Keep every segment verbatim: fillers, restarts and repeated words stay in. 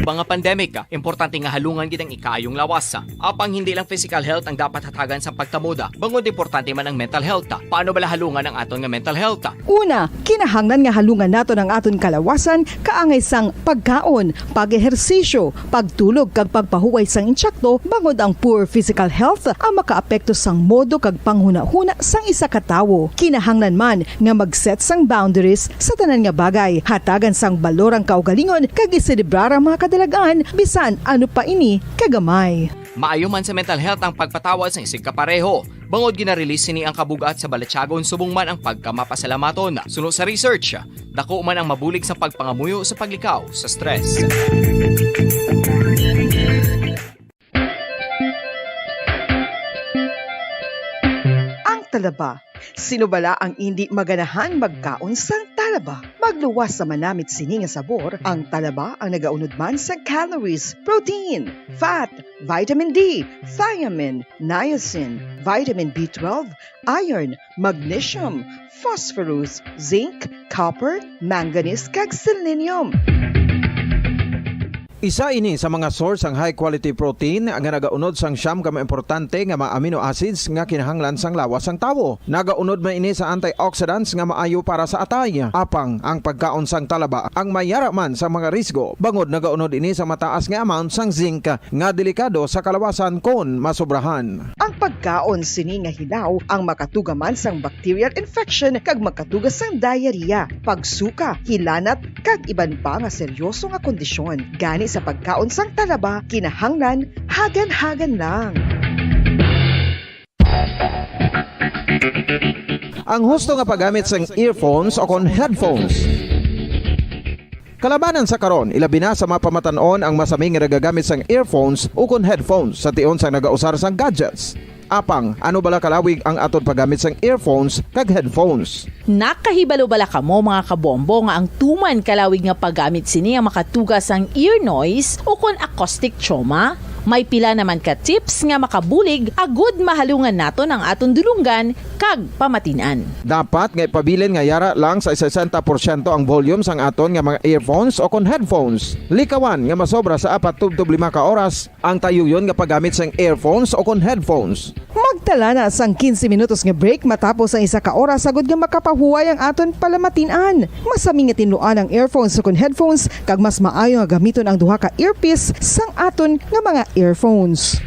Mga pandemic, importante nga halungan gid ang ikaayong lawas. Apang hindi lang physical health ang dapat hatagan sa pagtamod, bangod importante man ang mental health. Paano bala halungan ang aton nga mental health? Una, kinahanglan nga halungan naton ang aton kalawasan kaangay sang pagkaon, pag-ehersisyo, pagtulog kag pagpahuway sang intsakto, bangod ang poor physical health ang makaapekto sang modo kag panghunahuna sang isa ka tawo. Kinahanglan man nga mag-set sang boundaries sa tanan nga bagay, hatagan sang balor ang kaugalingon kag iselebrar ang mga kadalagan, bisan ano pa ini kagamay. Maayo man sa mental health ang pagpatawad sa isig kapareho, bangod gina-release sini ang kabug-at sa balatyagon subong man ang pagkamapasalamaton. Suno sa research, dako man ang mabulig sa pagpangamuyo sa paglikaw sa stress. Ang talaba. Sino bala ang indi maganahang magkaon sang talaba? Magluwas sa manamit sini nga sabor, ang talaba ang nagaunod man sa calories, protein, fat, vitamin D, thiamine, niacin, vitamin B twelve, iron, magnesium, phosphorus, zinc, copper, manganese, kag selenium. Isa ini sa mga source sang high quality protein nga nagaunod sang siyam ka mga importante nga mga amino acids nga kinahanglan sang lawas sang tawo. Nagaunod man ini sa antioxidants nga maayo para sa atay. Apang ang pagkaon sang talaba ang may yara man sa mga risgo, bangod nagaunod ini sa mataas nga amount sang zinc nga delikado sa kalawasan kon masobrahan. Ang pagkaon sini nga hilaw ang makatuga man sang bacterial infection kag makatuga sang diarrhea, pagsuka, hilanat, kag iban pa nga seryoso nga kondisyon. Gani sa pagkaon sang talaba, kinahanglan hagan-hagan lang. Ang husto nga paggamit sang earphones o kon headphones. Kalabanan sa karon, ilabi na sa mga pamatan-on ang masami nga nagagamit sang earphones ukon headphones sa tion sang nagausar sang gadgets. Apang, ano bala kalawig ang aton paggamit sang earphones kag headphones? Nakahibalo bala kamo, mga kabombo, nga ang tuman kalawig nga paggamit sini ang makatuga sang ear noise ukon acoustic trauma? May pila naman ka tips nga makabulig agud mahalungan naton ang aton dulonggan kag pamatin-an. Dapat nga ipabilin nga yara lang sa sesenta porsyento ang volume sang aton nga mga earphones o kon headphones. Likawan nga masobra sa apat tubtob lima ka oras ang tayuyon nga paggamit sang earphones o kon headphones. Magtala na sang quince minutos nga break matapos ang isa ka oras, agud nga makapahuway ang aton palamatin-an. Masami nga tinluan ang earphones o kon headphones, kag mas maayo nga gamiton ang duha ka earpiece sang aton nga mga earphones.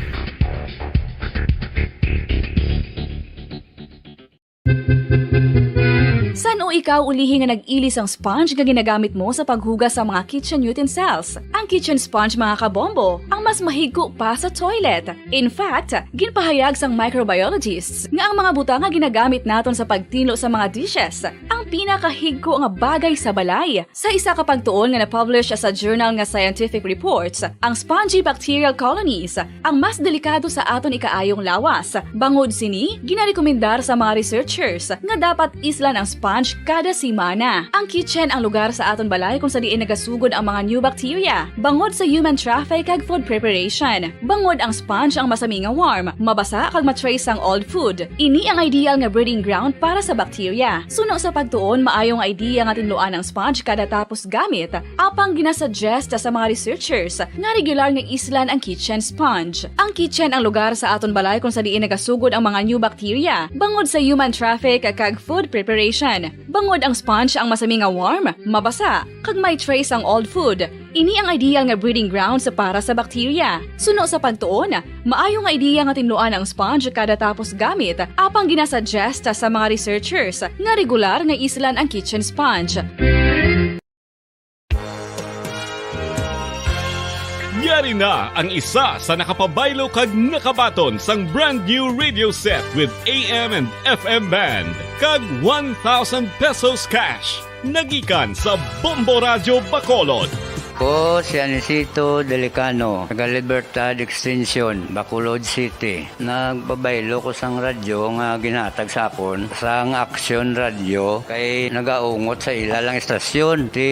San-o ikaw ulihi nga nag-ili sang sponge nga ginagamit mo sa paghugas sa mga kitchen utensils? Ang kitchen sponge, mga kabombo, ang mas mahigko pa sa toilet. In fact, ginpahayag sang microbiologists nga ang mga butang nga ginagamit naton sa pagtinlo sa mga dishes ang pinakahigko nga bagay sa balay. Sa isa ka pagtuon nga na-publish sa journal nga Scientific Reports, ang spongy bacterial colonies ang mas delikado sa aton ikaayong lawas. Bangod sini, ginarekomendar sa mga researchers nga dapat islan ang sponge kada semana. Ang kitchen ang lugar sa aton balay kung sa diin nagasugod ang mga new bacteria. Bangod sa human traffic kag food preparation, bangod ang sponge ang masami nga warm, mabasa kag ma-trace ang old food. Ini ang ideal nga breeding ground para sa bacteria. Suno sa pagtuon, maayo nga idea nga tinluan ang sponge kada tapos gamit, apang ginasuggest sa mga researchers nga regular nga islan ang kitchen sponge. Ang kitchen ang lugar sa aton balay kung sa diin nagasugod ang mga new bacteria, bangod sa human traffic kag food preparation. Bangod ang sponge ang masami nga warm, mabasa, kag may trace ang old food. Ini ang ideal nga breeding grounds para sa bacteria. Suno sa pagtuon, maayo nga ideya nga tinluan ang sponge kada tapos gamit, apang ginasuggest sa mga researchers nga regular nga islan ang kitchen sponge. Yari na ang isa sa nakapabaylo kag nakabaton sang brand new radio set with A M and F M band kag one thousand pesos cash. Nagikan sa Bombo Radyo Bacolod. Ko si Anisito Delicano, taga Libertad Extension, Bacolod City. Nagpabaylo ko sang radyo nga ginhatag sa akon sang Action Radyo kay nagaungot sa ila lang istasyon. Ti,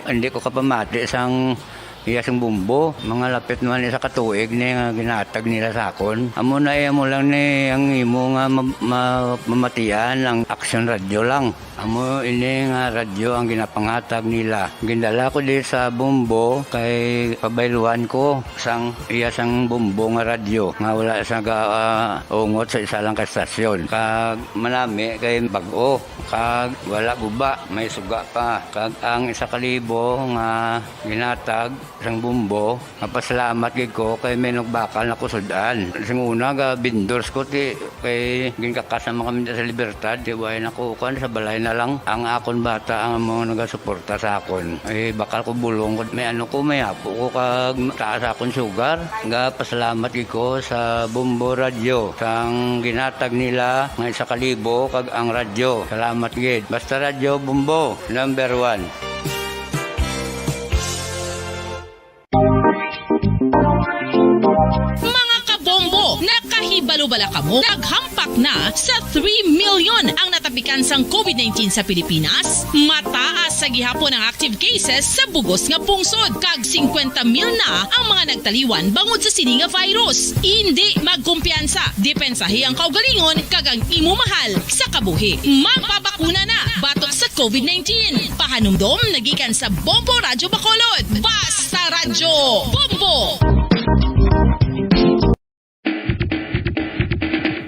hindi ko kapamati sang iya sing bumbo. Mga lapit naman isa ka tuig ni nga ginhatag nila sa akon. Amo na, eh, amo lang ni ang imo nga ma-, ma-, mamatian ang Action Radyo lang. Amo ini nga radyo ang ginapangatag nila. Gindala ko di sa Bombo kay pabayluan ko sang iya sang Bombo nga radyo nga wala sa ga-, ah, ungot sa isa lang ka estasyon. Kag manami kay bag-o, kag wala guba, may suga pa. Kag ang isa ka libo nga ginatag sang Bombo, mapasalamat gid ko kay may nagbakal na ko sud-an. Sing una, ga vendors ko, ti, kay ginkakas naman kami sa Libertad, ti, way na ko, kuwan, sa balay na lang. Ang akon bata ang mga nagasuporta sa akon. Ay, bakal ko bulong, may ano ko, may apo ko, kag taas akon sugar. Ga pasalamat gid ko sa Bombo Radyo, sang ginatag nila nga isa ka libo, kag ang radyo. Salamat gid. Basta Radyo Bombo, number one. Mga kabombo, nakahibalo bala kamo? Naghampak na sa three million ang natapikan sang covid nineteen sa Pilipinas. Mataas sa gihapon ang active cases sa bugos nga pungsod, kag singkwenta mil na ang mga nagtaliwan bangod sa sini nga virus. Indi magkumpiyansa, depensahi ang kaugalingon kag ang imo mahal sa kabuhi. Magpabakuna na batok sa covid nineteen. Pahanumdom nagikan sa Bombo Radyo Bacolod. Basta Radyo Bombo!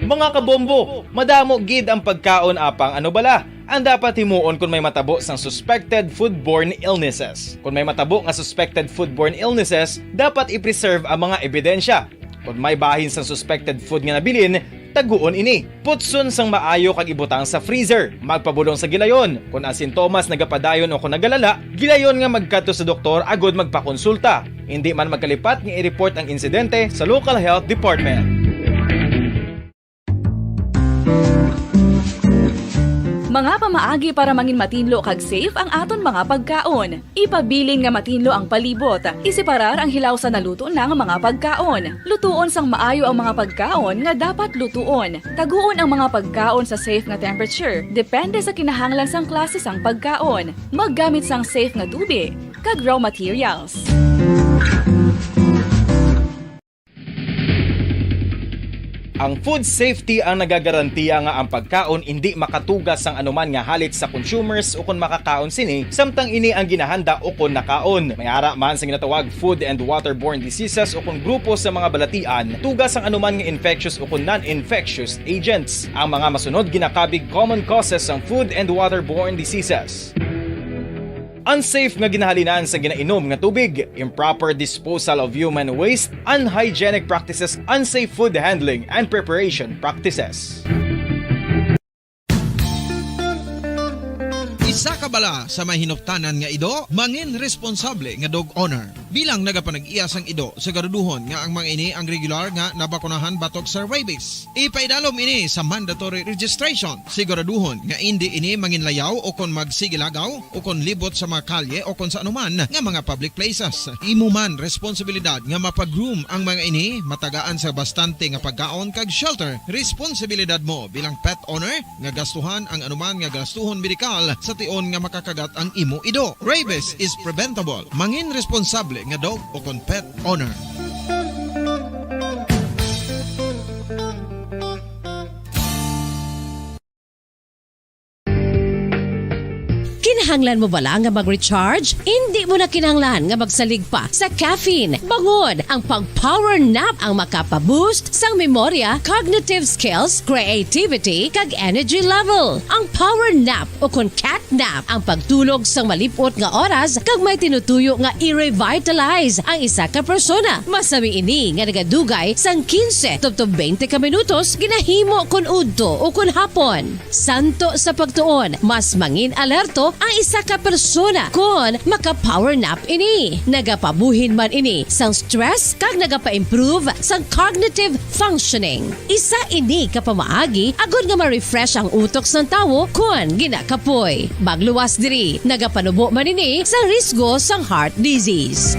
Mga kabombo, madamo gid ang pagkaon, apang ano bala ang dapat himuon kon may matabo sang suspected foodborne illnesses? Kon may matabo nga suspected foodborne illnesses, dapat i-preserve ang mga ebidensya. Kon may bahin sang suspected food nga nabilin, taguon ini. Putson sang maayo kag ibutang sa freezer. Magpabulong sa gilayon. Kon ang sintomas nagapadayon o kon nagalala, gilayon nga magkadto sa doktor agud magpakonsulta. Indi man magkalipat nga i-report ang insidente sa local health department. Mga pamaagi para mangin matinlo kag safe ang aton mga pagkaon. Ipabilin nga matinlo ang palibot. Iseparar ang hilaw sa naluto na nga mga pagkaon. Lutuon sang maayo ang mga pagkaon nga dapat lutuon. Taguon ang mga pagkaon sa safe nga temperature, depende sa kinahanglan sang klase sang pagkaon. Maggamit sang safe nga tubi kag raw materials. Ang food safety ang nagagarantiya nga ang pagkaon indi makatugas sang anuman nga halit sa consumers ukon makakaon sini, samtang ini ang ginahanda ukon nakaon. May ara man sa ginatawag food and waterborne diseases ukon grupo sa mga balatian, tugas sang anuman nga infectious ukon non-infectious agents. Ang mga masunod ginakabig common causes sang food and waterborne diseases. Unsafe nga ginahalinan sa ginainom nga tubig, improper disposal of human waste, unhygienic practices, unsafe food handling and preparation practices. Isa ka bala sa may hinuptanan nga ido, mangin responsable nga dog owner. Bilang nagapanag-iya sang ido, siguraduhon nga ang mga ini ang regular nga nabakunahan batok sa rabies. Ipaidalom ini sa mandatory registration. Siguraduhon nga indi ini manginlayaw o kon magsigilagaw o kon libot sa mga kalye o kon sa anuman nga mga public places. Imo man responsibilidad nga mapa-groom ang mga ini, matagaan sa bastante nga pagkaon kag shelter. Responsibilidad mo bilang pet owner nga gastuhan ang anuman nga gastuhon medikal sa tion nga makakagat ang imo ido. Rabies is preventable. Mangin responsable nga dog o kon pet owner. Kinahanglan mo bala nga mag-recharge? Indi mo na kinahanglan nga magsalig pa sa caffeine. Bangod ang pag-power nap ang makapa-boost sang memorya, cognitive skills, creativity, kag energy level. Ang power nap o kon cat nap ang pagtulog sang malip-ot nga oras kag may tinutuyo nga i-revitalize ang isa ka persona. Masami ini nga nagadugay sang quince tubtob twenty ka minutos, ginahimo kon udto o kon hapon. Santo sa pagtuon, mas mangin alerto ang isa ka persona kon maka-power nap ini. Nagapabuhin man ini sang stress kag nagapa-improve sang cognitive functioning. Isa ini ka pamaagi agod nga ma-refresh ang utok sang tawo kon ginakapoy. Magluwas diri, nagapanubo man ini sang risgo sang heart disease.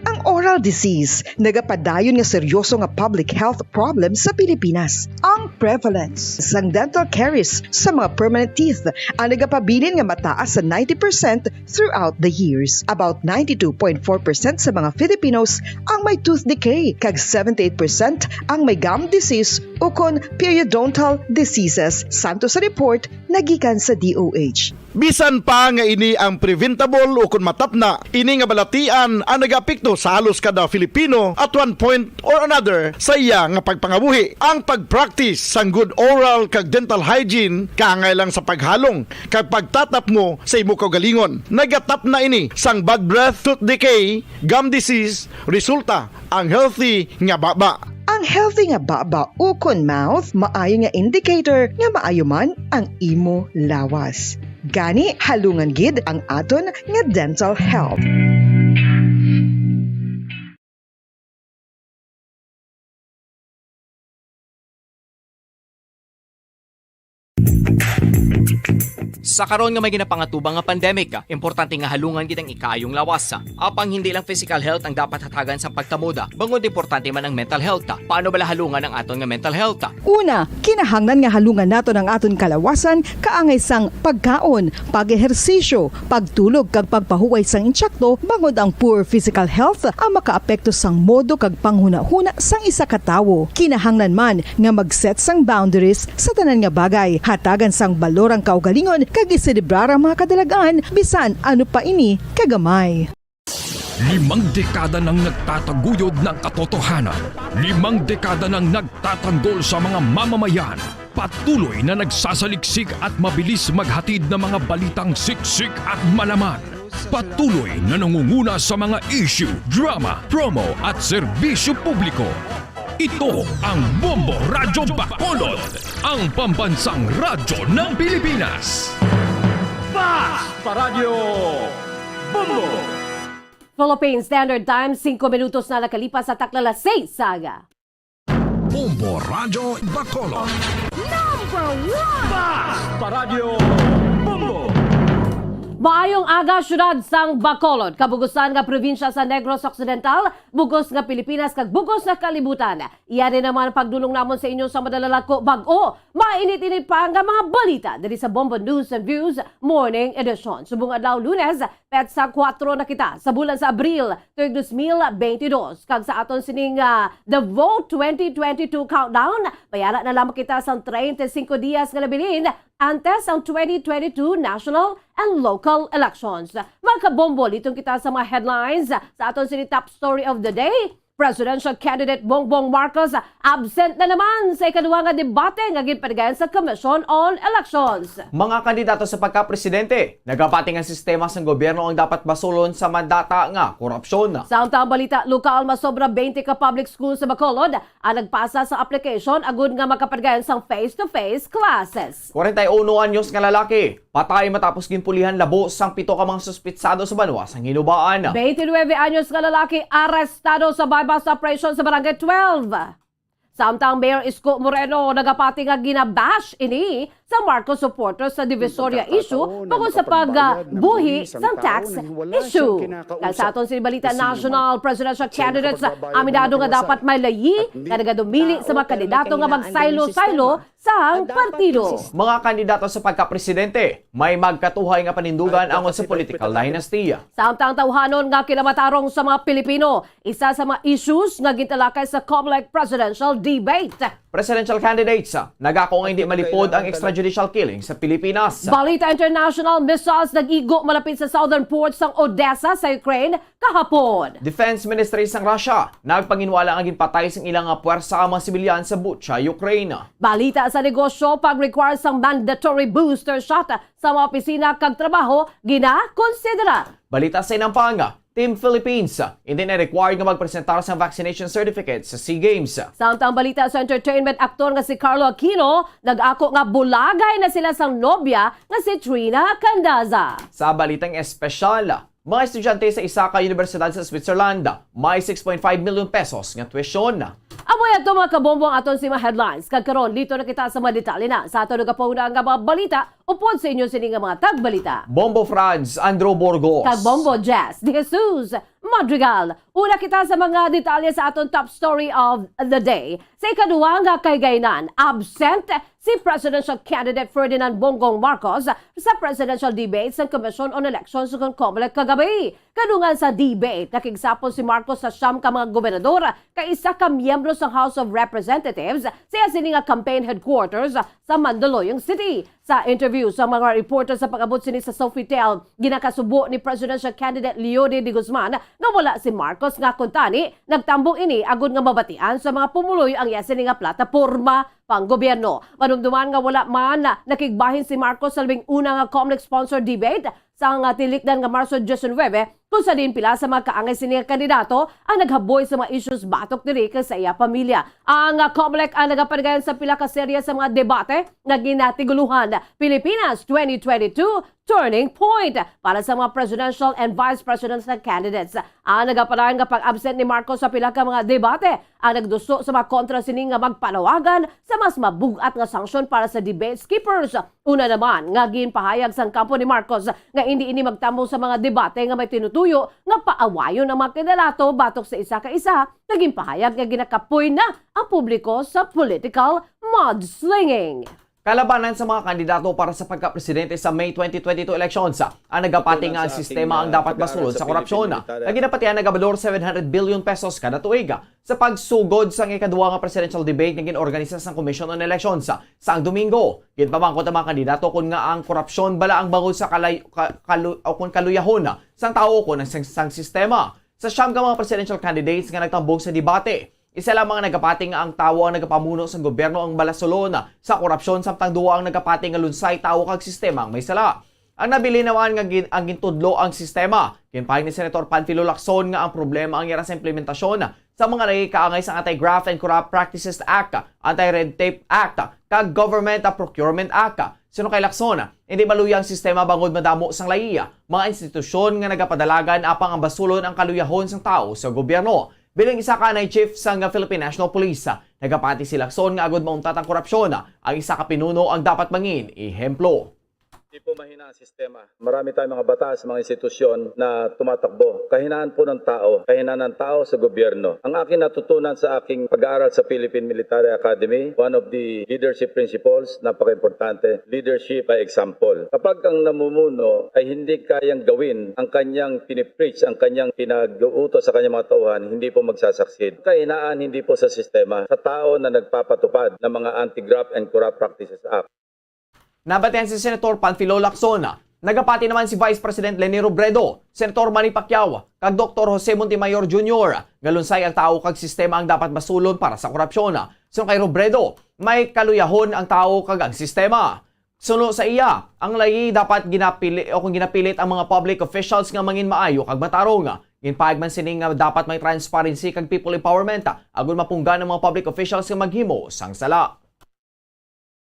Ang oral disease nagapadayon nga seryoso nga public health problem sa Pilipinas. Ang Prevalence sang dental caries sa mga permanent teeth ang nagapabilin nga mataas sa ninety percent throughout the years. About ninety-two point four percent sa mga Filipinos ang may tooth decay, kag seventy-eight percent ang may gum disease ukon periodontal diseases, santo sa report nga gikan sa D O H. Bisan pa nga ini ang preventable ukon matapna, ini nga balatian ang nagaapekto sa halos kada Filipino at one point or another sa iya nga pagpangabuhi. Ang pag-practice sang good oral kag dental hygiene kaangay lang sa paghalong kag pagtatapngo sa imo kaugalingon. Nagatapna ini sang bad breath, tooth decay, gum disease, resulta ang healthy nga baba. Ang healthy nga baba ukon mouth maayo nga indicator nga maayo man ang imo lawas. Gani, halungan gid ang aton nga dental health. Sa karon nga may ginapangatubang nga pandemic, importante nga halungan gid ang ikaayong lawas. Apang hindi lang physical health ang dapat hatagan sa pagtamuda, bangod importante man ang mental health. Paano bala halungan ang aton nga mental health? Una, kinahanglan nga halungan naton ang aton kalawasan kaangay sang pagkaon, pag-ehersisyo, pagtulog kag pagpahuway sang insakto, bangod ang poor physical health ang makaapekto sang modo kag panghunahuna sang isa ka tawo. Kinahanglan man nga mag-set sang boundaries sa tanan nga bagay, hatagan sang balor ang kaugalingon kag iselebrar ang mga kadalag-an bisan ano pa ini kagamay. Limang dekada nang nagtataguyod ng katotohanan. Limang dekada nang nagtatanggol sa mga mamamayan. Patuloy na nagsasaliksik at mabilis maghatid ng mga balitang siksik at malaman. Patuloy na nangunguna sa mga issue, drama, promo at serbisyo publiko. Ito ang Bombo Radyo Bacolod, ang pambansang radyo ng Pilipinas. Fast Paradyo Bombo! Philippine Standard Time, singko minutos na nakalipas sa takna alas seis sa aga. Bombo Radyo Bacolod. Number one! Fast Paradyo Bombo! Maayong aga, siyudad sang Bacolod, kabugusan nga probinsya sa Negros Occidental, bugos nga Pilipinas, kag bugos nga kalibutan. Iya ni naman pagdulong namon sa inyo sa madalalako bag-o, mainit-init pa nga mga balita diri sa Bombo News and Views Morning Edition. Subong adlaw, Lunes, petsa kuwatro na kita sa bulan sa Abril, tuig dos mil benti dos. Kag sa aton sining, ah, The Vote twenty twenty-two Countdown, mayara na lamang kita sang treinta y cinco dias nga nabilin antes ang twenty twenty-two national and local elections. Mga kabombo, liton kita sa mga headlines sa aton sini top story of the day. Presidential candidate Bongbong Marcos absent na naman sa ikaduha nga debate nga ginpatigayon sa Commission on Elections. Mga kandidato sa pagkapresidente, nagapati nga sistema sang gobyerno ang dapat basulon sa madata nga korupsyon. Samtang balita lokal, masobra twenty ka public schools sa Bacolod ang nagpasa sa application agud nga makapatigayon sang face-to-face classes. Kwarenta y uno anyos nga lalaki patay matapos ginpulihan labo sang pito ka mga suspitsado sa banwa sang Hinubaan. Twenty-nine anyos nga lalaki arestado sa buy-bust operation sa Barangay twelve. Samtang Mayor Isko Moreno nagapati nga ginabash ini sa Marcos supporters sa Divisoria issue bangod sa pagbuhi sang tax issue. Kag sa aton sini balita national, presidential candidates aminado nga dapat may layi nga nagadumili sa mga kandidato nga magsaylo-saylo sang partido. Mga kandidato sa pagkapresidente, may magkatuhay nga panindugan angon sa political dynasty. Samtang tawhanon nga kinamatarong sa mga Pilipino, isa sa mga issues nga gintalakay sa Comelec presidential debate. Presidential candidates, nagako nga hindi malipod ang extrajudicial killing sa Pilipinas. Balita international, missiles nag-igo malapit sa southern port sang Odessa sa Ukraine kahapon. Defense Ministry sang Russia nagpanginwala nga ginpatay sang ilang nga pwersa ang mga sibilyan sa Bucha, Ukraine. Balita sa negosyo, pag-require sang mandatory booster shot sa mga opisina kag trabaho ginakonsiderar. Balita sa inampang, Team Philippines hindi na required nga magpresentar sang vaccination certificate sa SEA Games. Samtang balita sa entertainment, aktor nga si Carlo Aquino nag-ako nga bulagay na sila sang nobya nga si Trina Candaza. Sa balitang espesyal, mga estudyante sa isa ka unibersidad sa Switzerland, may six point five million pesos nga tuition. Amo ato, mga kabombo, ang aton sini mga headlines. Kag karon, liton na kita sa mga detalye na sa aton nagapahuna nga mga balita upod sa inyo sini nga mga tagbalita. Bombo Franz, Andrew Burgos. Kag Bombo Jess De Jesus. Madrigal. Una kita sa mga detalye sa aton top story of the day. Sa ikaduha nga kahigayunan, absent si presidential candidate Ferdinand Bongbong Marcos sa presidential debate sa Commission on Elections ug Comelec kagabi. Kadungan sa debate, nakigsapol si Marcos sa siyam ka mga gobernador kag isa ka miyembro sa House of Representatives sa iya sini nga campaign headquarters sa Mandaluyong City. Sa interview sa mga reporter sa pag-abot sini sa Sofitel, ginakasubo ni presidential candidate Leody De Guzman nga wala si Marcos, nga kuntani nagtambong ini agud nga mabatian sa mga pumuluyo ang iya sini nga plataporma panggobyerno. Madumduman nga wala man nakigbahin si Marcos sa labing una nga Comelec sponsored debate sa nga tilikdan nga Marso diecinuebe, kung sa diin pila sa mga kaangay sini nga kandidato ang naghaboy sa mga issues batok diri kag sa iya pamilya. Ang, ah, Comelec ang nagapaligayon sa pila ka serye sa mga debate nga ginatiguluhan Pilipinas twenty twenty-two Turning Point para sa mga presidential and vice presidential candidates. Ang nagapadayon nga pag-absent ni Marcos sa pila ka mga debate ang nagduso sa mga kontra sini nga magpanawagan sa mas mabug-at nga sanksyon para sa debate skippers. Una naman nga ginpahayag sang kampo ni Marcos nga indi ini magtambong sa mga debate nga may tinutuyo nga paawayon ang mga kandidato batok sa isa ka isa, nga ginpahayag nga ginakapoy na ang publiko sa political mudslinging. Kalabanan sa mga kandidato para sa pagkapresidente sa May twenty twenty-two elections ang nagapati nga ang sistema ang dapat basulod sa korupsyon, nga ginapatian nga abot seven hundred billion pesos kada tuig. Sa pagsugod sang ikaduha nga presidential debate nga gin-organisa sang Commission on Elections sang Domingo, ginpamangkot ang mga kandidato kon nga ang korupsyon bala ang bangod sa kalay-, ka-, kalu-, o kon kaluyahon sang tawo o kon ang sang, sang sistema. Sa siyam ka mga presidential candidates nga nagtambong sa debate, isa lamang ang nagapati nga ang tawo ang nagapamuno sang gobyerno ang balasulon sa korupsyon, samtang duwa ang nagapati nga lunsay tawo kag sistema ang may sala. Ang nabilin naman nga gin-, ang gintudlo ang sistema, ginpahayag ni Senator Panfilo Lacson nga ang problema ang yara sa implementasyon sa mga nagikaangay sa Anti-Graft and Corrupt Practices Act, Anti-Red Tape Act, kag Government Procurement Act. Suno kay Lacson, hindi maluya ang sistema bangod madamo sang layi, mga institusyon nga nagapadalagan apang ang basulon ang kaluyahon sang tawo sa gobyerno. Bilang isa ka anay chief sang Philippine National Police, nagapati si Lacson nga agud mauntat ang korupsyon, ang isa ka pinuno ang dapat mangin ehemplo. Di po mahina ang sistema. Marami tayong mga batas, mga institusyon na tumatakbo. Kahinaan po ng tao. Kahinaan ng tao sa gobyerno. Ang akin natutunan sa aking pag-aaral sa Philippine Military Academy, one of the leadership principles, napaka-importante, leadership by example. Kapag ang namumuno ay hindi kayang gawin ang kanyang pinipreach, ang kanyang pinag-uutos sa kanyang mga tauhan, hindi po magsasucceed. Kahinaan hindi po sa sistema, sa tao na nagpapatupad ng mga Anti-Graft and Corrupt Practices Act. Nabatian si Senator Panfilo Lacson. Nagapati naman si Vice President Leni Robredo, Senator Manny Pacquiao, kag Doktor Jose Montemayor Junior nga lunsay ang tawo kag sistema ang dapat basulon para sa korupsyon. Suno kay Robredo, may kaluyahon ang tawo kag ang sistema. Suno sa iya, ang layi dapat ginapili o kung ginapilit ang mga public officials nga mangin maayo kag matarong. Ginpahayag man sini nga dapat may transparency kag people empowerment, agud mapunggan ang mga public officials nga maghimo sang sala.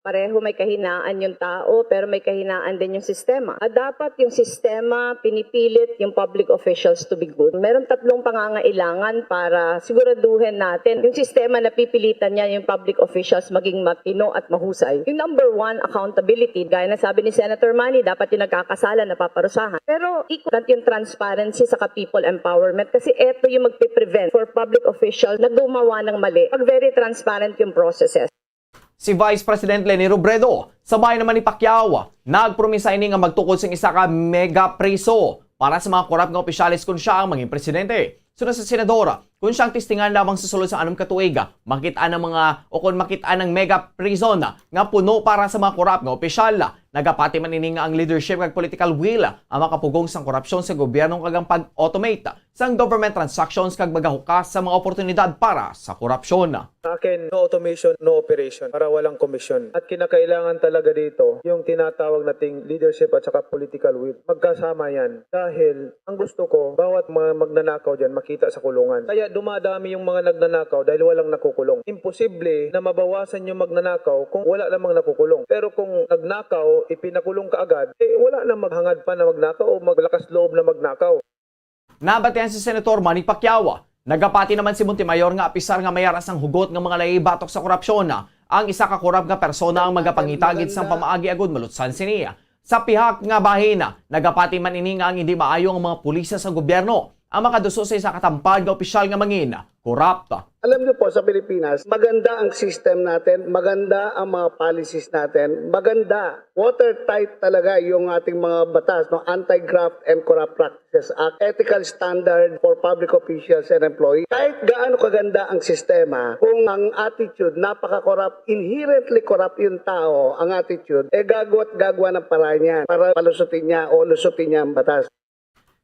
Pareho may kahinaan yung tao, pero may kahinaan din yung sistema. Ah, dapat yung sistema, pinipilit yung public officials to be good. Meron tatlong pangangailangan para siguraduhin natin yung sistema, napipilitan niya yung public officials maging matino at mahusay. Yung number one, accountability. Gaya na sabi ni Senator Manny, dapat yung nagkakasala napaparusahan. Pero equal yung transparency sa people empowerment kasi eto yung magpiprevent for public official na gumawa ng mali pag very transparent yung processes. Si Vice President Leni Robredo, sabay naman ni Pacquiao, nagpromisa ini nga magtukod sing isa ka mega priso para sa mga korap nga opisyales kon siya ang mangin presidente. Sunod sa senador, kon siya ang testingan lamang sa sulod sa anom ka tuig, makit-an ang mga, o kon makit-an ang mega prison nga puno para sa mga korap nga opisyal. Nagapati man ini nga ang leadership kag political will ang makapugong sang korupsyon sa gobyerno kag ang pag-automate sang government transactions kag magahukas sa mga oportunidad para sa korupsyon. Sa akin, no automation, no operation para walang komisyon. At kinakailangan talaga dito yung tinatawag nating leadership at saka political will. Magkasama yan. Dahil ang gusto ko, bawat mga magnanakaw dyan makita sa kulungan. Kaya dumadami yung mga nagnanakaw dahil walang nakukulong. Imposible na mabawasan yung magnanakaw kung wala namang nakukulong. Pero kung nagnakaw, ipinakulong ka agad, eh wala na maghangad pa na magnakaw o maglakas loob na magnakaw. Nabatian si Senator Manny Pacquiao. Nagapati naman si Montemayor nga apisar nga may aras ang hugot nga mga layi batok sa korupsyon, ang isa ka korap nga persona ang magapangita gid sang pamaagi agud malutsan sini. Sa pihak nga bahin, nagapati man ini nga ang hindi maayo nga mga pulisya sa gobyerno ang makaduso sa isa ka tampad nga opisyal nga mangin korapto. Alam niyo po, sa Pilipinas, maganda ang system natin, maganda ang mga policies natin, maganda, watertight talaga yung ating mga batas, no? Anti-graft and Corrupt Practices Act, ethical standard for public officials and employees. Kahit gaano kaganda ang sistema, kung ang attitude napaka-corrupt, inherently corrupt yung tao, ang attitude, eh gagawa at gagawa ng paraan yan para palusutin niya o lusutin niya ang batas.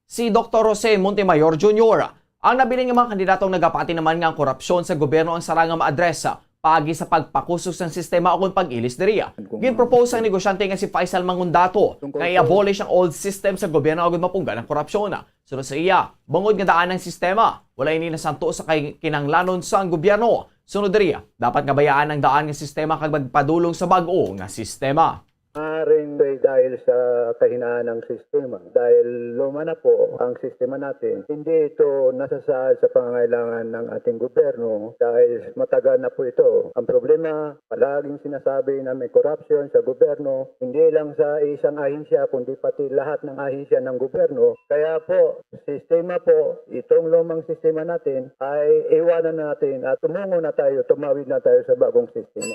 Si Doktor Jose Montemayor Junior ang nabilin nga mga kandidatong nagapati naman nga ang korupsyon sa gobyerno ang sarang nga maaddress paagi sa pagpakusog sang sistema ukon pag-ilis diri. Ginpropose sang negosyante nga si Faisal Mangundato nga i-abolish ang old system sa gobyerno agud mapunggan ang korupsyon. Suno sa iya, bangod nga daan ang sistema, wala ini nasanto sa kay kinahanglanon sang gobyerno. Sunod diri, dapat nga bayaan ang daan nga sistema kag magpadulong sa bag-o nga sistema. Maaaring ay dahil sa kahinaan ng sistema. Dahil luma na po ang sistema natin, hindi ito nasasaad sa pangangailangan ng ating gobyerno dahil matagal na po ito. Ang problema, palaging sinasabi na may korupsyon sa gobyerno, hindi lang sa isang ahensya, kundi pati lahat ng ahensya ng gobyerno. Kaya po, sistema po, itong lumang sistema natin ay iwanan natin at tumungo na tayo, tumawid na tayo sa bagong sistema.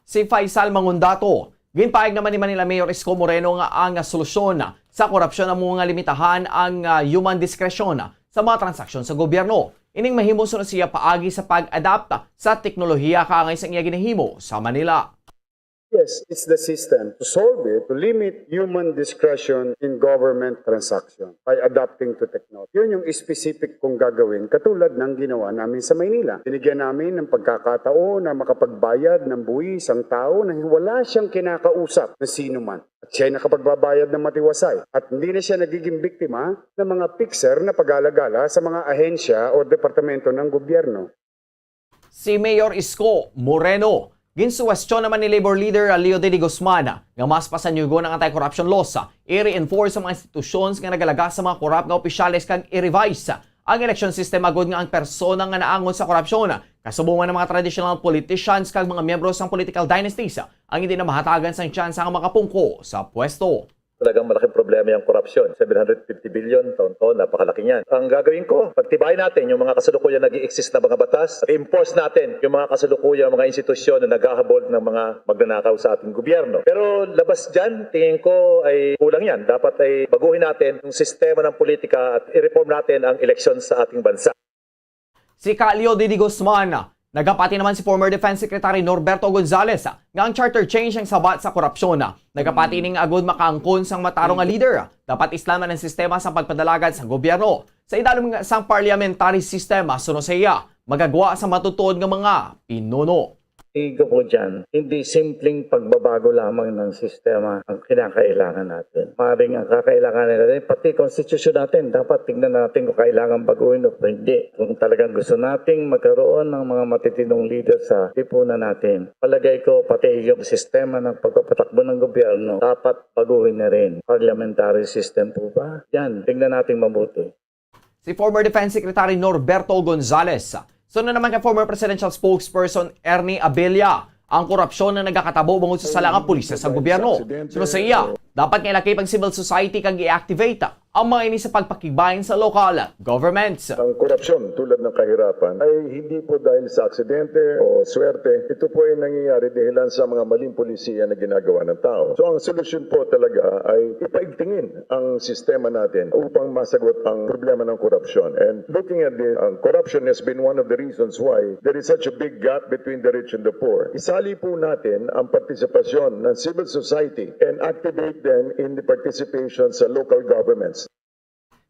Si Faisal Mangundato. Ginpahayag naman ni Manila Mayor Isko Moreno nga ang solusyon sa korupsyon amo nga limitahan ang, ah, human discretion sa mga transaksyon sa gobyerno. Ining mahimo suno siya paagi sa pag-adapt sa teknolohiya kaangay sang iya ginahimo sa Manila. Yes, it's the system. To solve it, to limit human discretion in government transaction by adapting to technology. Yun yung specific kong gagawin, katulad ng ginawa namin sa Maynila. Binigyan namin ng pagkakataon na makapagbayad ng buwis ang tao na wala siyang kinakausap na sino man. At siya'y nakapagbabayad ng matiwasay. At hindi na siya nagiging biktima ng mga fixer na pag-alagala sa mga ahensya o departamento ng gobyerno. Si Mayor Isko Moreno. Ginsuwestyon naman ni Labor Leader Leo Dodod Guzman nga mas pasanyugon ang anti-corruption laws, i-reinforce ang mga institutions nga nagalaga sa mga korap nga opisyales kag i-revise ang election system agud nga ang persona nga naangon sa korupsyon, kasubong man ang mga traditional politicians kag mga miyembro sang political dynasties, ang hindi na mahatagan sang tsansa nga makapungko sa pwesto. Talagang malaking problema yung korupsyon. Seven hundred fifty billion taon-taon, napakalaki niyan. Ang gagawin ko, pagtibayin natin yung mga kasalukuyan nag-i-exist na mga batas, enforce natin yung mga kasalukuyan, mga institusyon na naghahabol ng mga magnanakaw sa ating gobyerno. Pero labas dyan, tingin ko ay kulang yan. Dapat ay baguhin natin yung sistema ng politika at i-reform natin ang eleksyon sa ating bansa. Si Ka Leo Dodod Guzman. Nagapati naman si former Defense Secretary Norberto Gonzales nga ang charter change ang sabat sa korupsyon. Nagapati ini nga agud makaangkon sang matarong nga leader, dapat islan man ang sistema sang pagpadalagad sang gobyerno. Sa idalom nga sang parliamentary system, suno sa iya, magagwa sa matutuod nga mga pinuno. Igo po dyan, hindi simpleng pagbabago lamang ng sistema ang kinakailangan natin. Maring ang kakailangan natin, pati konstitusyon natin, dapat tingnan natin kung kailangan baguhin o hindi. Kung talagang gusto nating magkaroon ng mga matitindong leader sa lipunan natin, palagay ko pati yung sistema ng pagpapatakbo ng gobyerno, dapat baguhin na rin. Parliamentary system po ba? Yan, tingnan natin mabuti. Si former Defense Secretary Norberto Gonzales. Sunod naman kay former presidential spokesperson Ernie Abella, ang korupsyon na nagakatabo bangod sa sala nga pulisya sa gobyerno. Suno sa iya, dapat nga ilakip ang civil society kag i-activate ang mga ini sa pagpakigbahin sa local governments. Ang korupsyon, tulad ng kahirapan, ay hindi po dahil sa aksidente o swerte. Ito po ay nangyayari dahilan sa mga maling polisiya na ginagawa ng tao. So, ang solusyon po talaga ay ipaigtingin ang sistema natin upang masagot ang problema ng korupsyon. And looking at this, ang corruption has been one of the reasons why there is such a big gap between the rich and the poor. Isali po natin ang partisipasyon ng civil society and activate them in the participation sa local governments.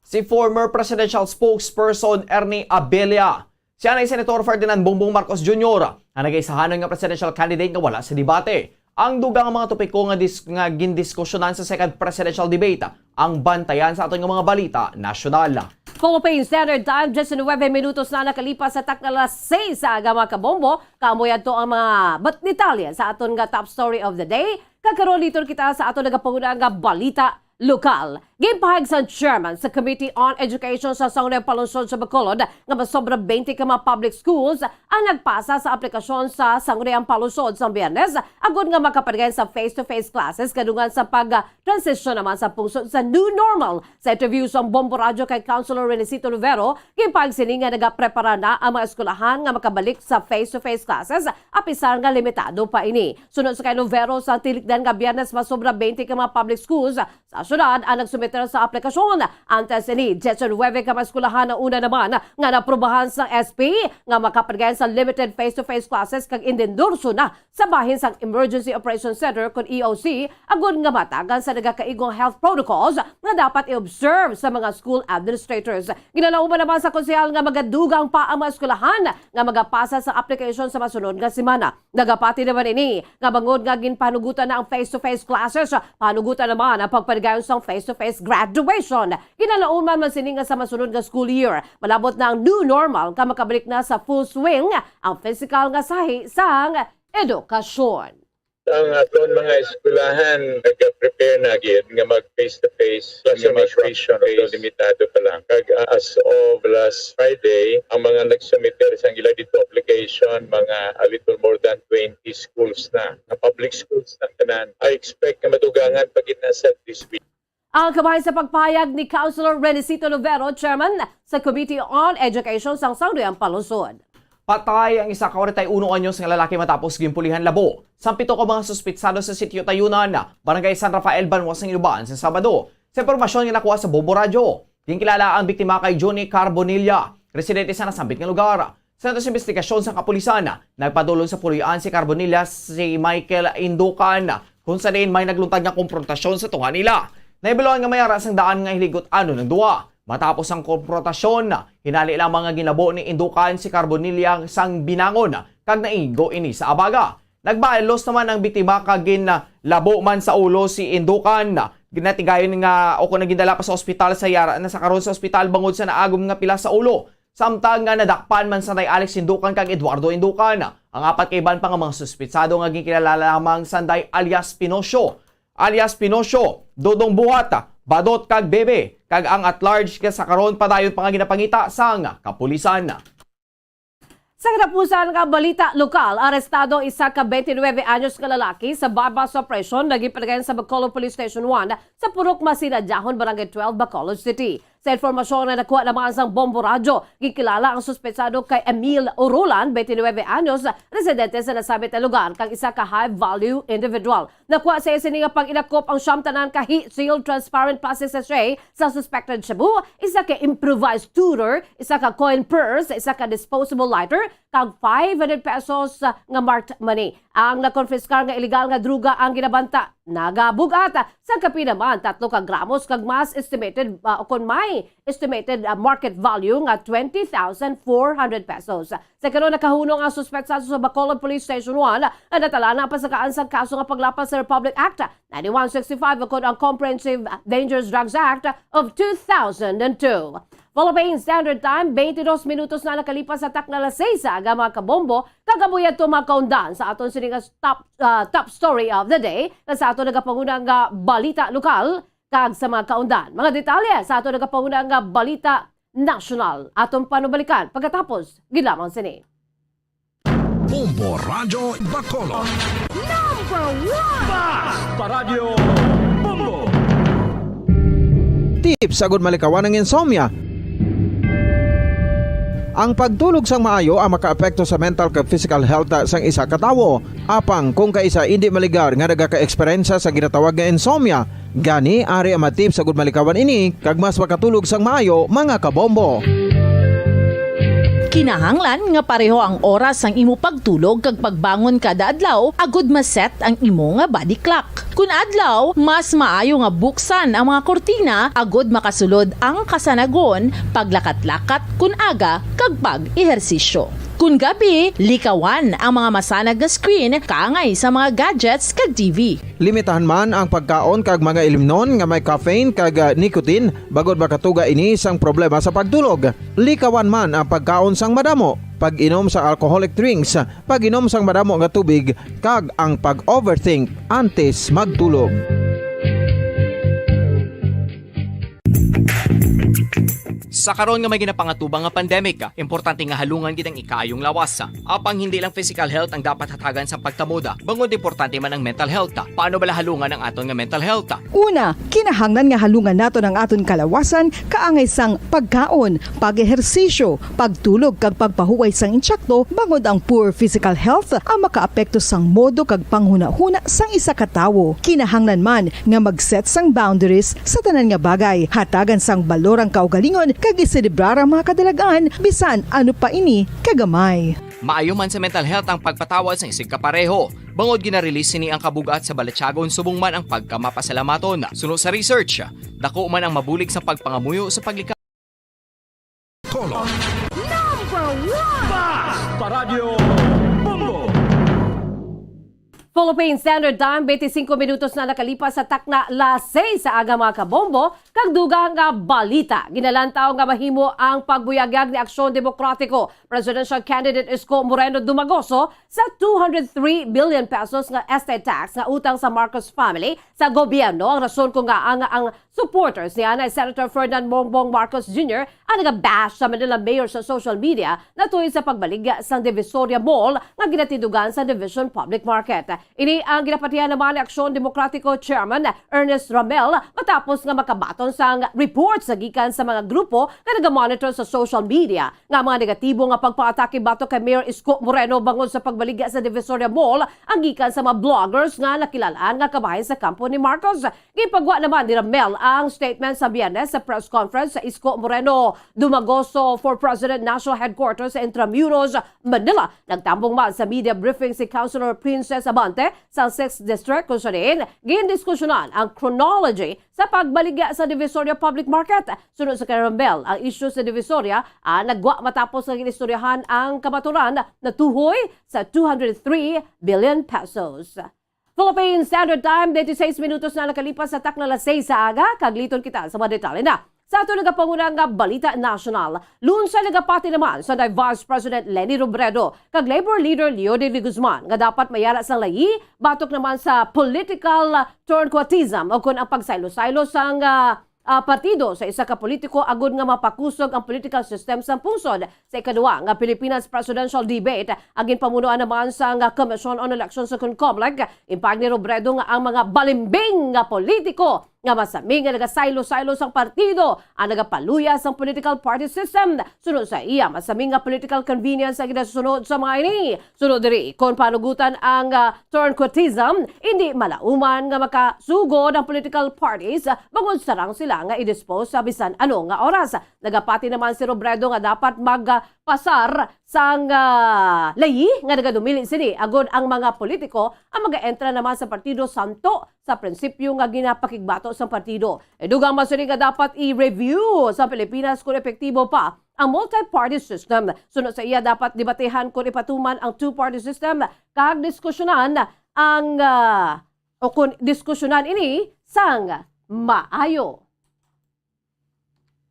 Si former presidential spokesperson Ernie Abella. Siya na si Senator Ferdinand Bongbong Marcos Junior, ang nagaisahanon nga presidential candidate nga wala sa debate. Ang dugang nga mga topiko nga dis-, nga gindiskusyonan sa second presidential debate ang bantayan sa aton nga mga balita nasyonal. Philippine Standard Time, disinuwebe minutos na nakalipas sa takna alas seis sa aga, mga kabombo. Kaamo yadto ang mga bat-, detalye sa aton nga top story of the day. Kag karon, liton kita sa aton nagapanguna nga balita lokal. Ginpahayag sang chairman sa Committee on Education sa Sangguniang Panlungsod sa Bacolod nga masobra twenty ka mga public schools ang nagpasa sa aplikasyon sa Sangguniang Panlungsod sang Biyernes agud nga makapaligay sa face-to-face classes kadungan sa pag-, ah, transition naman sa pungsod sa new normal. Sa interview sang Bombo Radyo kay Councilor Renesito Luvero, ginpahayag sini nga nagaprepara na ang mga eskwelahan nga makabalik sa face-to-face classes, apisar nga limitado pa ini. Sunod sa kay Luvero, sa tilikdan nga Biyernes, masobra twenty ka mga public schools sa syudad ang nagsumiter sa aplikasyon. Antes ini, diyes nuebe ka mga eskwelahan ang una naman nga naprobahan sa S P nga makapaligay sa limited face-to-face classes kag inendorso na sa bahin sang Emergency Operation Center, kun E O C, agud nga matagan sa nagakaigo nga health protocols nga dapat i-observe sa mga school administrators. Ginalauman naman sa konsehal nga magadugang pa ang mga eskwelahan nga magapasa sa application sa masunod nga semana. Nagapati naman ini nga bangod nga ginpanugutan na ang face-to-face classes, panugutan naman ang pagpaligayon sang face-to-face graduation. Ginalauman man sini nga sa masunod nga school year, malabot na ang new normal kag makabalik na sa full swing ang physical nga sahi sang edukasyon. Ang aton mga eskwelahan nag-prepare na gid nga mag face-to-face, nga mag face-to-face, although limitado pa lang. Kag, ah, as of last Friday, ang mga nagsumiter sang ila dito application, mga a little more than twenty schools na, nga public schools na tanan. I expect nga madugangan pa gid na sa this week. Ang kabahin sa pagpahayag ni Councilor Renicito Luvero, chairman sa Committee on Education sang Sangguniang Panlungsod. Patay ang isa ka forty-one anyos nga lalaki matapos ginpulihan labo sang pito ka mga suspitsado sa Sitio Tayunan, Barangay San Rafael, banwa sang Iloban sa Sabado. Sa impormasyon nga nakuha sa Bombo Radyo, ginkilala ang biktima kay Johnny Carbonilla, residente sa nasambit nga lugar. Sa ato sa investigasyon sa kapulisan, nagpadulong sa puloy-an si Carbonilla si Michael Indukan, kung sa diin may nagluntad nga komprontasyon sa tunga nila. Nahibaluan nga may ara sang daan nga hiligot-anon ang duha. Matapos ang komprontasyon, hinali lamang nga ginlabo ni Indukan si Carbonilla sang binangon kag naigo ini sa abaga. Nagbalos naman ang biktima kag ginlabo man sa ulo si Indukan. Ginatigayon nga o kung gindala pa sa ospital sa yara na sa karon sa ospital bangod sa naagom nga pila sa ulo. Samtang nga nadakpan man sanday Alex Indukan kag Eduardo Indukan ang apat ka iban pa nga mga suspitsado nga ginkilala lamang sanday alias Pinocio, alias Pinocio, Dodong Buhat, Badot kag Bebe, kag ang at large nga sa karon padayon pa nga ginapangita sang kapulisan. Sa katapusan nga balita lokal, arestado isa ka twenty-nine anyos nga lalaki sa barbell operation nga ginpatigayon sa Bacolod Police Station one sa Purok Masinadyahon, Barangay twelve, Bacolod City. Sa impormasyon nga nakuha naman sang Bombo Radyo, ginkilala ang suspetsado kay Emil Urulan, twenty-nine anyos, residente sa nasabit nga lugar, kag isa ka high-value individual. Nakuha sa iya sini nga pag-inakop ang siyam tanan ka heat-sealed transparent plastic sachet sa suspected shabu, isa ka improvised tutor, isa ka coin purse, isa ka disposable lighter, kag five hundred pesos, ah, nga marked money. Ang nakonfiskar nga iligal nga droga ang ginabanta nagabug-at sa kapin naman tatlo ka gramos kag mas estimated, ah, o kon may estimated, ah, market value nga twenty thousand four hundred pesos. Sa karon, nakahunong ang suspetsado sa Bacolod Police Station one nga natalanan ang pasakaan sang kaso nga paglapas sa Republic Act ninety-one sixty-five ukon ang Comprehensive Dangerous Drugs Act of two thousand and two. Philippine Standard Time, twenty-dos minutos na nakalipas sa takna alas seis, aga, mga kabombo, kag amo yadto, mga kaundan, sa aton sini nga top, ah, top story of the day, kag sa aton nagapanguna nga balita lokal, kag sa mga kaundan. Mga detalye sa aton nagapanguna nga balita nasyonal. Aton panubalikan pagkatapos gid lamang sini. Bombo Radyo Bacolod. Number one! Basta Radyo Bombo! Tips agud malikawan ang insomnia. Ang pagtulog sang maayo ang makaapekto sa mental kag physical health sang isa ka tawo. Apang kung kaisa indi maligar nga nagaka-eksperyensya sa ginatawag nga insomnia, gani ari ang mga tips agud malikawan ini kag mas makatulog sang maayo, mga kabombo. Kinahanglan nga pareho ang oras sang imo pagtulog kag pagbangon kada adlaw agud ma-set ang imo nga body clock. Kun adlaw, mas maayo nga buksan ang mga kurtina agud makasulod ang kasanagon, paglakat-lakat kun aga, kag pag-ehersisyo. Kun gabi, likawan ang mga masanag nga screen kaangay sa mga gadgets kag T V. Limitahan man ang pagkaon kag mga ilimnon nga may caffeine kag, ah, nicotine, bangod makatuga ini sang problema sa pagtulog. Likawan man ang pagkaon sang madamo, pag-inom sa alcoholic drinks, pag-inom sang madamo nga tubig, kag ang pag-overthink antes magtulog. Sa karon nga may ginapangatubang nga pandemic, importante nga halungan gid ang ikaayong lawas. Apang hindi lang physical health ang dapat hatagan sa pagtamod, bangod importante man ang mental health. Paano bala halungan ang aton nga mental health? Una, kinahanglan nga halungan naton ang aton kalawasan kaangay sang pagkaon, pag-ehersisyo, pagtulog kag pagpahuway sang intsakto, bangod ang poor physical health ang makaapekto sang modo kag panghunahuna sang isa ka tawo. Kinahanglan man nga mag-set sang boundaries sa tanan nga bagay. Hatagan sang balor ang kaugalingon kag iselebrar ang mga kadalagan, bisan ano pa ini kagamay. Maayo man sa mental health ang pagpatawad sa isig kapareho, bangod gina-release sini ang kabug-at sa balatyagon subong man ang pagkamapasalamaton. Suno sa research, dako man ang mabulig sa pagpangamuyo sa paglikay. Color. Number one! Basta Radyo Bombo! Philippine Standard Time, twenty-five minutos na nakalipas sa takna las seis sa aga, mga kabombo, kag dugang nga balita. Ginalantaw nga mahimo ang pagbuyagyag ni Aksyon Demokratiko Presidential Candidate Isko Moreno Dumagoso sa two hundred three billion pesos nga estate tax nga utang sa Marcos family sa gobyerno. Ang rason kung nga ang, ang supporters ni anay Senator Ferdinand Bongbong Marcos Junior ang nagabash sa Manila Mayor sa social media natuloy sa pagbaligya sang Divisoria Mall nga ginatindugan sa Division Public Market. Ini ang ginapatihan naman ni Aksyon Demokratiko Chairman Ernest Ramel matapos nga makabaton sang report sa gikan sa mga grupo nga nagamonitor sa social media nga mga negatibo nga pagpaatake batok kay Mayor Isko Moreno bangod sa pagbaligya sa Divisoria Mall ang gikan sa mga vloggers nga nakilalaan nga kabahin sa kampo ni Marcos. Gipagwa naman ni Ramel ang statement sa Biyernes sa press conference sa Isko Moreno Dumagoso for President National Headquarters sa Intramuros, Manila. Nagtambong man sa media briefing si Councilor Princess Abante sa Sixth District, kung sa diin gindiskusyonan ang chronology sa pagbaligya sa Divisoria Public Market. Sunod sa kay Ramel, ang isyu sa Divisoria, ah, nagwa matapos nga ginistoryahan ang kamaturan natuhoy sa two hundred three billion pesos. Philippine Standard Time, twenty-six minutos na nakalipas sa takna las seis sa aga, kag liton kita sa mga detalye na sa aton nagapanguna nga balita nasyonal. Lunsay nagapati naman sa Vice President Leni Robredo kag Labor Leader Leody de Guzman nga dapat mayara sang layi batok naman sa political turncoatism o kon ang pagsaylo-saylo sang, ah, ah, partido sa isa ka politiko agud nga mapakusog ang political system sa pungsod. Sa ikaduha nga Pilipinas presidential debate, ang ginpamunuan naman sang Commission on Elections sa kon Comelec, impag ni Robredo nga ang mga balimbing nga politiko nga masami nga nagasaylo-saylo sang partido ang nagapaluya sang political party system. Sunod sa iya, masami nga political convenience ang ginasunod sa mga ini. Sunod diri, kon panugutan ang, ah, turncoatism, hindi malauman nga makasugod ang political parties, ah, bangod sarang sila nga i-dispose sa bisan ano nga oras. Nagapati naman si Robredo nga dapat magpasar sang, ah, layi nga nagadumili sini, agod ang mga politiko ang mag-entra naman sa partido santo sa prinsipyo nga ginapakigbato sang partido. Idugang man sini nga dapat i-review sa Pilipinas kon epektibo pa ang multi-party system. Sunod sa iya, dapat debatehan kon ipatuman ang two-party system kag diskusyonan ang, ah, o kon diskusyonan ini sang maayo.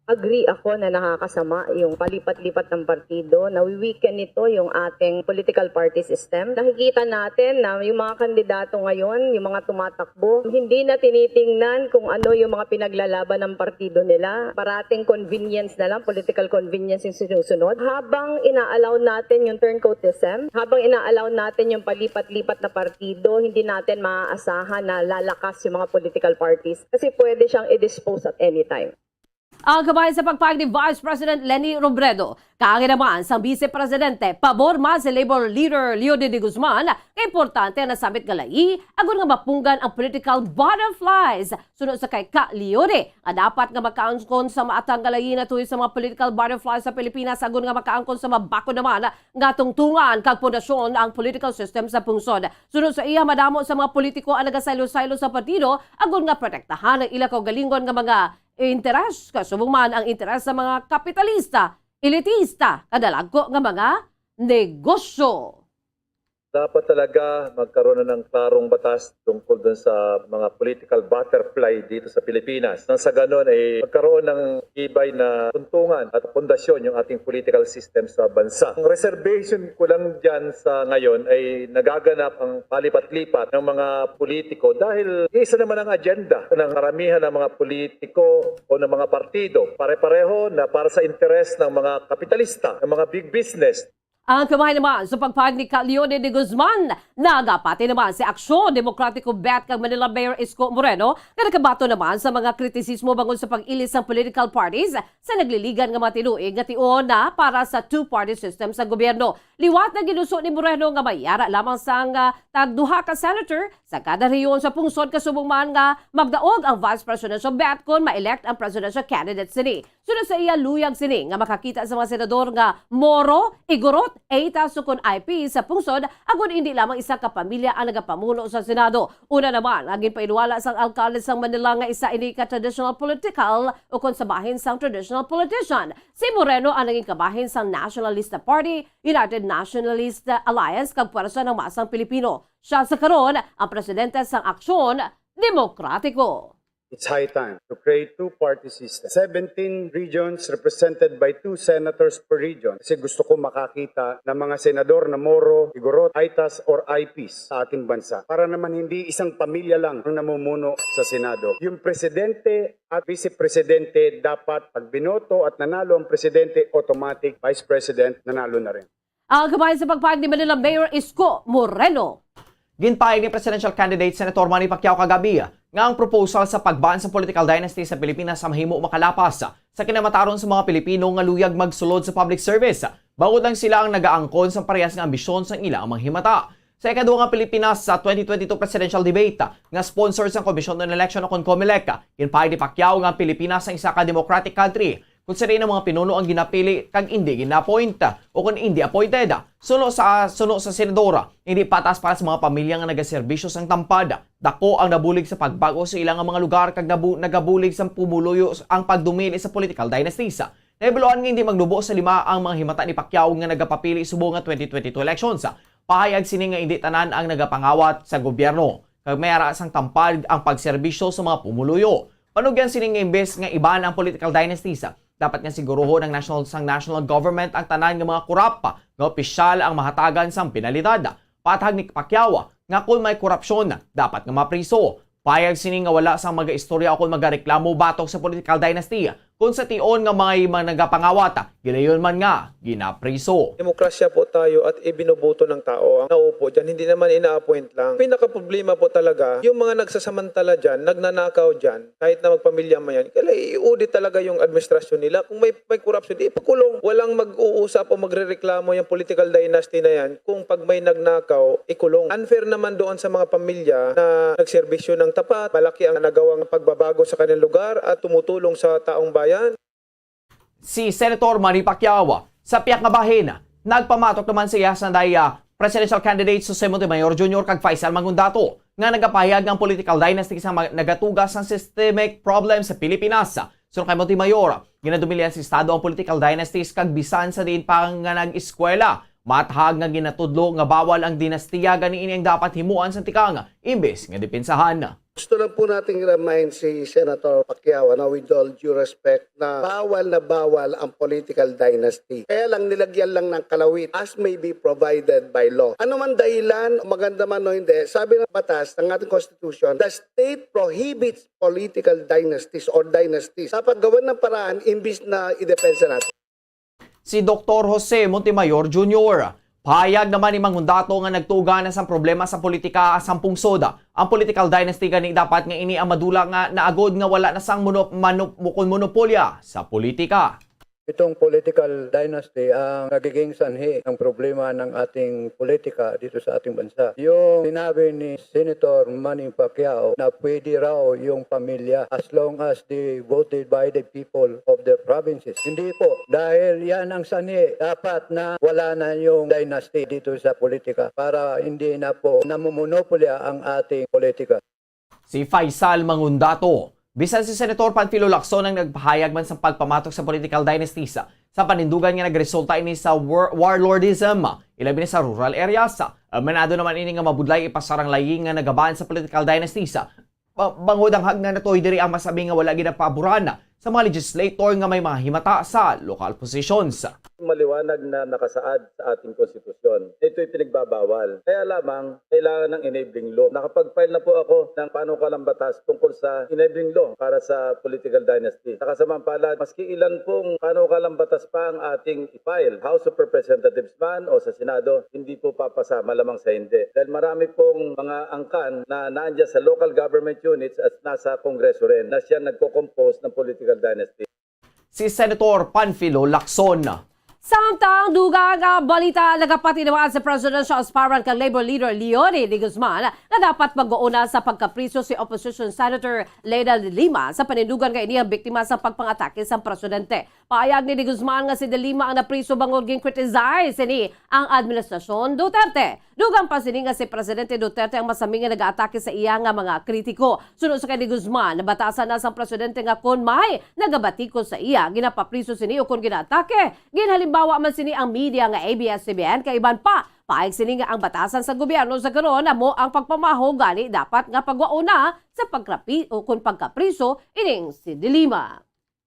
Agree ako na nakakasama yung palipat-lipat ng partido. Nawi-weaken nito yung ating political party system. Nakikita natin na yung mga kandidato ngayon, yung mga tumatakbo, hindi na tinitingnan kung ano yung mga pinaglalaban ng partido nila. Parating convenience na lang, political convenience yung sinusunod. Habang ina-allow natin yung turncoatism, habang ina-allow natin yung palipat-lipat na partido, hindi natin maaasahan na lalakas yung mga political parties kasi pwede siyang i-dispose at any time. Ang kabahin sa pagpahayag ni Vice President Leni Robredo, kaangay naman sang Vice Presidente, pabor man si Labor Leader Leody de Guzman, nga importante ang nasambit nga layi, agod nga mapunggan ang political butterflies. Suno sa kay Ka Leody, nga dapat nga makaangkon sa maatang nga layi natuyo sa mga political butterflies sa Pilipinas, agod nga makaangkon sa mabakod naman nga tungtungan kag pundasyon ang political system sa pungsod. Suno sa iya, madamo sa mga politiko ang nagasaylo-saylo sa partido, agod nga protektahan ang ila kaugalingon nga mga interes, kasubong man ang interes sa mga kapitalista, elitista, kadalagko nga mga negosyo. Dapat talaga magkaroon na ng klarong batas tungkol dun sa mga political butterfly dito sa Pilipinas. Nang sa ganon ay magkaroon ng tibay na tuntungan at pundasyon yung ating political system sa bansa. Ang reservation ko lang dyan sa ngayon ay nagaganap ang palipat-lipat ng mga politiko dahil isa naman ang agenda ng karamihan ng mga politiko o ng mga partido. Pare-pareho na para sa interes ng mga kapitalista, ng mga big business. Ang kamay naman sa pagpahayag ni Ka Leone de Guzman, nagapati naman si Aksyon Demokratiko Bet kag Manila Mayor Isko Moreno nga nakabato naman sa mga kritisismo bangod sa pag-ilis sang political parties sa nagliligan nga mga tinuig nga tion na para sa two-party system sa gobyerno. Liwat na ginuso ni Moreno nga may yara lamang sang ah, tagduha ka senator sa kada rehiyon sa pungsod kasubong man nga magdaog ang vice presidential bet kon ma-elect ang presidential candidate sini. Sunod sa iya, luyag sini nga makakita sa mga senador nga Moro, Igorot, Aytas ukon I P sa pungsod, agod indi lamang isa ka pamilya ang nagapamuno sa Senado. Una naman, ang ginpainwala sang alkalde sang Manila nga isa ini ka traditional political ukon sa bahin sang traditional politician. Si Moreno ang naging kabahin sang Nationalista Party, United Nationalist Alliance kag Pwersa ng Masang Pilipino. Siya sa karon ang presidente sang Aksyon Demokratiko. It's high time to create two-party system. Seventeen regions represented by two senators per region. Kasi gusto ko makakita ng mga senador na Moro, Igorot, Aytas, or I Ps sa ating bansa. Para naman hindi isang pamilya lang ang namumuno sa Senado. Yung presidente at vice presidente dapat pag binoto at nanalo ang presidente, automatic vice president nanalo na rin. Ang kamay sa pagpahayag ni Manila Mayor Isko Moreno. Ginpahayag ni presidential candidate Senator Manny Pacquiao kagabi nga ang proposal sa pag-ban sa political dynasty sa Pilipinas sa mahimo makalapas sa kinamataron sa mga Pilipino nga luyag magsulod sa public service, bangod lang sila ang nagaangkon sa parehas nga ambisyon sang ilang mga himata. Sa ikaduha nga Pilipinas sa twenty twenty-two presidential debate nga sponsor sang Commission on Election o kon COMELEC, ginpahayag ni Pacquiao nga ang Pilipinas ang isa ka democratic country kung sila ang mga pinuno ang ginapili kag indi gina-appoint o kon indi appointed. Suno sa suno sa senador, hindi patas para sa mga pamilya nga nagaserbisyo sang tampad. Dako ang nabulig sa pagbago sa ila nga mga lugar kag nabu- nagabulig sa pumuluyo ang pagdumili sa political dynasties. Nahibaluan nga hindi magnubo sa lima ang mga himata ni Pacquiao nga nagapapili subong nga twenty twenty-two elections. Pahayag sini nga hindi tanan ang nagapangawat sa gobyerno kag may ara sang tampad ang pagserbisyo sa mga pumuluyo. Panugyan sini nga imbes nga iban ang political dynasties, dapat nga siguruhon ang national sang national government ang tanan nga mga korap nga opisyal ang mahatagan sang penalidad. Pathag ni Pacquiao nga kon may korupsyon, dapat nga mapriso. Payag sini nga wala sang magaistorya o kon magareklamo batok sa political dynasty, kon sa tion nga may mga nagapangawat, gilayon man nga ginapriso. Demokrasya po tayo at ibinuboto ng tao ang naupo dyan, hindi naman ina-appoint lang. Pinakaproblema po talaga, yung mga nagsasamantala dyan, nagnanakaw dyan, kahit na magpamilya man yan, kailangan i-audit talaga yung administrasyon nila. Kung may, may corruption, di ipakulong. Walang mag-uusap o magrereklamo yung political dynasty na yan kung pag may nagnakaw, ikulong. Unfair naman doon sa mga pamilya na nagserbisyo ng tapat, malaki ang nagawang pagbabago sa kanilang lugar at tumutulong sa taong bayan. Si Senator Manny Pacquiao sa pihak nga bahin, nagpamatok naman sa iya sanday, ah, presidential candidate Jose Montemayor Junior kag Faisal Mangundato nga nagapahayag nga ang political dynasty sa ma- nagatuga sang systemic problem sa Pilipinas. Suno kay Montemayor, ginadumilian sa Estado ang political dynasties kag bisan sa diin pa nga nag-eskwela. Mathag nga ginatudlo nga bawal ang dinastiya, gani ini ang dapat himuan sa tikang imbes nga depensahan. Gusto lang po nating i-remind si Senator Pacquiao, ano, with all due respect, na bawal na bawal ang political dynasty. Kaya lang nilagyan lang ng kalawit as may be provided by law. Ano man dahilan, maganda man o hindi, sabi ng batas ng ating constitution, the state prohibits political dynasties or dynasties. Dapat gawan ng paraan imbis na idepensa natin. Si Doktor Jose Montemayor Junior. Pahayag naman ni Mangundato nga nagtuga na sang problema sa politika sang pungsod. Ang political dynasty gani dapat nga ini ang madula nga naagod nga wala na sang mono, mano, mukon monopolya sa politika. Itong political dynasty ang nagiging sanhi ng problema ng ating politika dito sa ating bansa. Yung sinabi ni Senator Manny Pacquiao na pwede raw yung pamilya as long as they voted by the people of their provinces. Hindi po, dahil yan ang sanhi. Dapat na wala na yung dynasty dito sa politika para hindi na po namumonopolya ang ating politika. Si Faisal Mangundato. Bisan si Senator Panfilo Lacson ang nagpahayag man sang pagpamatok sa political dynasties sa panindugan nga nagresulta ini sa war- warlordism, ilabi na sa rural areas. Ah, manado naman ini nga mabudlay ipasarang layi nga nagaban sa political dynasties. Ba-, bangod ang hagna natoy diri ang masabi nga wala ginapaboran sa mga legislator nga may mga himata sa local positions. Maliwanag na nakasaad sa ating konstitusyon. Ito'y pinagbabawal. Kaya lamang, kailangan ng enabling law. Nakapag-file na po ako ng panukalang batas tungkol sa enabling law para sa political dynasty. Sa kasamang palad, maski ilan pong panukalang batas pa ang ating i-file, House of Representatives man o sa Senado, hindi po papasa, malamang sa hindi. Dahil marami pong mga angkan na naandyan sa local government units at nasa Kongreso rin na siya nagko-compose ng political dynasty. Si Senator Panfilo Lacson. Samtang dugang nga balita, nagapatinawag sa presidential aspirant kang Labor leader Leonie de Guzman nga dapat magwauna sa pagkapriso si Opposition Senator Leila de Lima sa panindugan nga ini ang biktima sa pagpangatake sang presidente. Pahayag ni de Guzman nga si de Lima ang napriso bangod gin-criticize sini ang administrasyon Duterte. Dugang pa sini nga si Presidente Duterte ang masami nga nagaatake sa iya nga mga kritiko. Suno sa kay de Guzman, nabatasan na sang presidente nga kon may nagabatikos sa iya, ginapapriso sini o kon ginaatake. Ginhalimbawa man sini ang media nga A B S C B N kay iban pa. Paig sini nga ang batasan sa gobyerno sa karon amo ang pagpamaho, gani dapat nga pagwauna sa pagkrapi o kon pagkapriso ining si de Lima.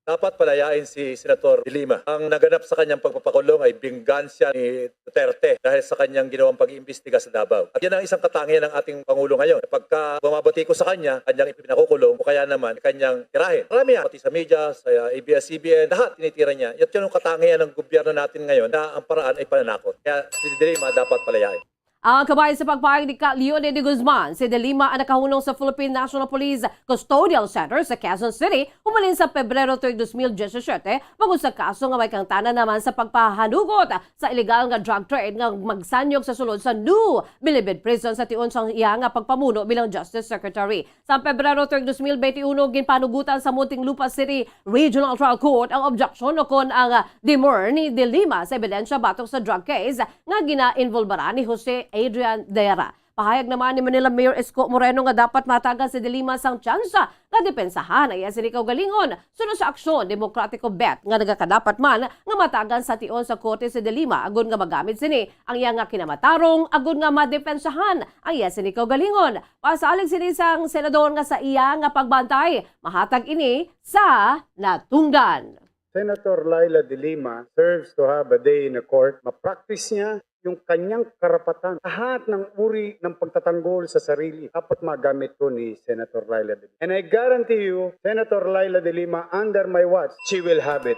Dapat palayain si Senator de Lima. Ang naganap sa kanyang pagpapakulong ay binggansya ni Duterte dahil sa kanyang ginawang pag-iimbestiga sa Davao. At yan ang isang katangian ng ating Pangulo ngayon. Pagka bumabati ko sa kanya, kanyang ipinakukulong o kaya naman kanyang tirahin. Marami yan, pati sa media, sa A B S C B N, lahat tinitira niya. At yun ang katangian ng gobyerno natin ngayon na ang paraan ay pananakot. Kaya si de Lima dapat palayain. Ang kabahin sa pagpahayag ni Ka-, Leonie de Guzman, si de Lima ang nakahunong sa Philippine National Police Custodial Center sa Quezon City humalin sa Pebrero tuig dos mil diyesisiyete, bangod sa kaso nga may kaangtanan naman sa pagpahanugot sa illegal nga drug trade nga magsanyog sa sulod sa New Bilibid Prison sa tion sang iya nga pagpamuno bilang Justice Secretary. Sa Pebrero tuig dos mil benti uno, ginpanugutan sa Muntinlupa City Regional Trial Court ang objeksyon o kon ang, ah, demur ni De Lima sa ebidensya batok sa drug case nga gina-involbaran ni Jose Adrian Dera. Pahayag naman ni Manila Mayor Isko Moreno nga dapat matagan si De Lima sang tsansa nga depensahan ang iya sini kaugalingon. Suno sa Aksyon Demokratiko, bet nga nagakadapat man nga matagan sa tion sa korte si De Lima agud nga magamit sini ang iya nga kinamatarong agud nga madepensahan ang iya sini kaugalingon. Pasalig sini sang senador nga sa iya nga pagbantay, mahatag ini sa natungdan. Senator Leila de Lima serves to have a day in a court. Ma-practice niya yung kanyang karapatan. Lahat ng uri ng pagtatanggol sa sarili dapat magamit to ni Senator Leila de Lima. And I guarantee you, Senator Leila de Lima, under my watch, she will have it.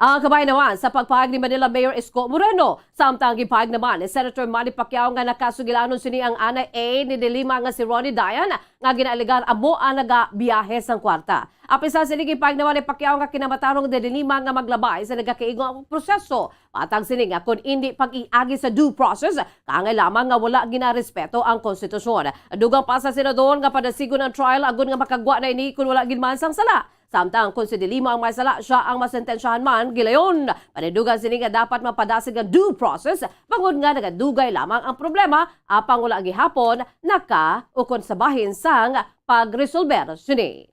Ang kabahin naman sa pagpahayag ni Manila Mayor Isko Moreno. Samtang gipahayag naman ni Senator Manny Pacquiao nga nakasugilanon sini ang anay ni De Lima nga si Ronnie Dayan nga ginaalegar amo ang nagabiyahe sang kwarta. Apin sa sini, gipahayag naman ni Pacquiao nga kinamatarong ni De Lima nga maglabay sa nagakiigong proseso. Matag sini nga kon indi pag-iagi sa due process, kaangay lamang nga wala ginarespeto ang konstitusyon. Dugang pa sa senador nga padasigon ang trial agud nga makagwa na ini kon wala gid man sang sala. Samtang kon si De Lima ang may sala, siya ang masentensyahan man gilayon. Panindugan sini nga dapat mapadasig ang due process, bangod nga nagadugay lamang ang problema, apang wala gihapon naka ukon sa bahin sang pagresolber sini.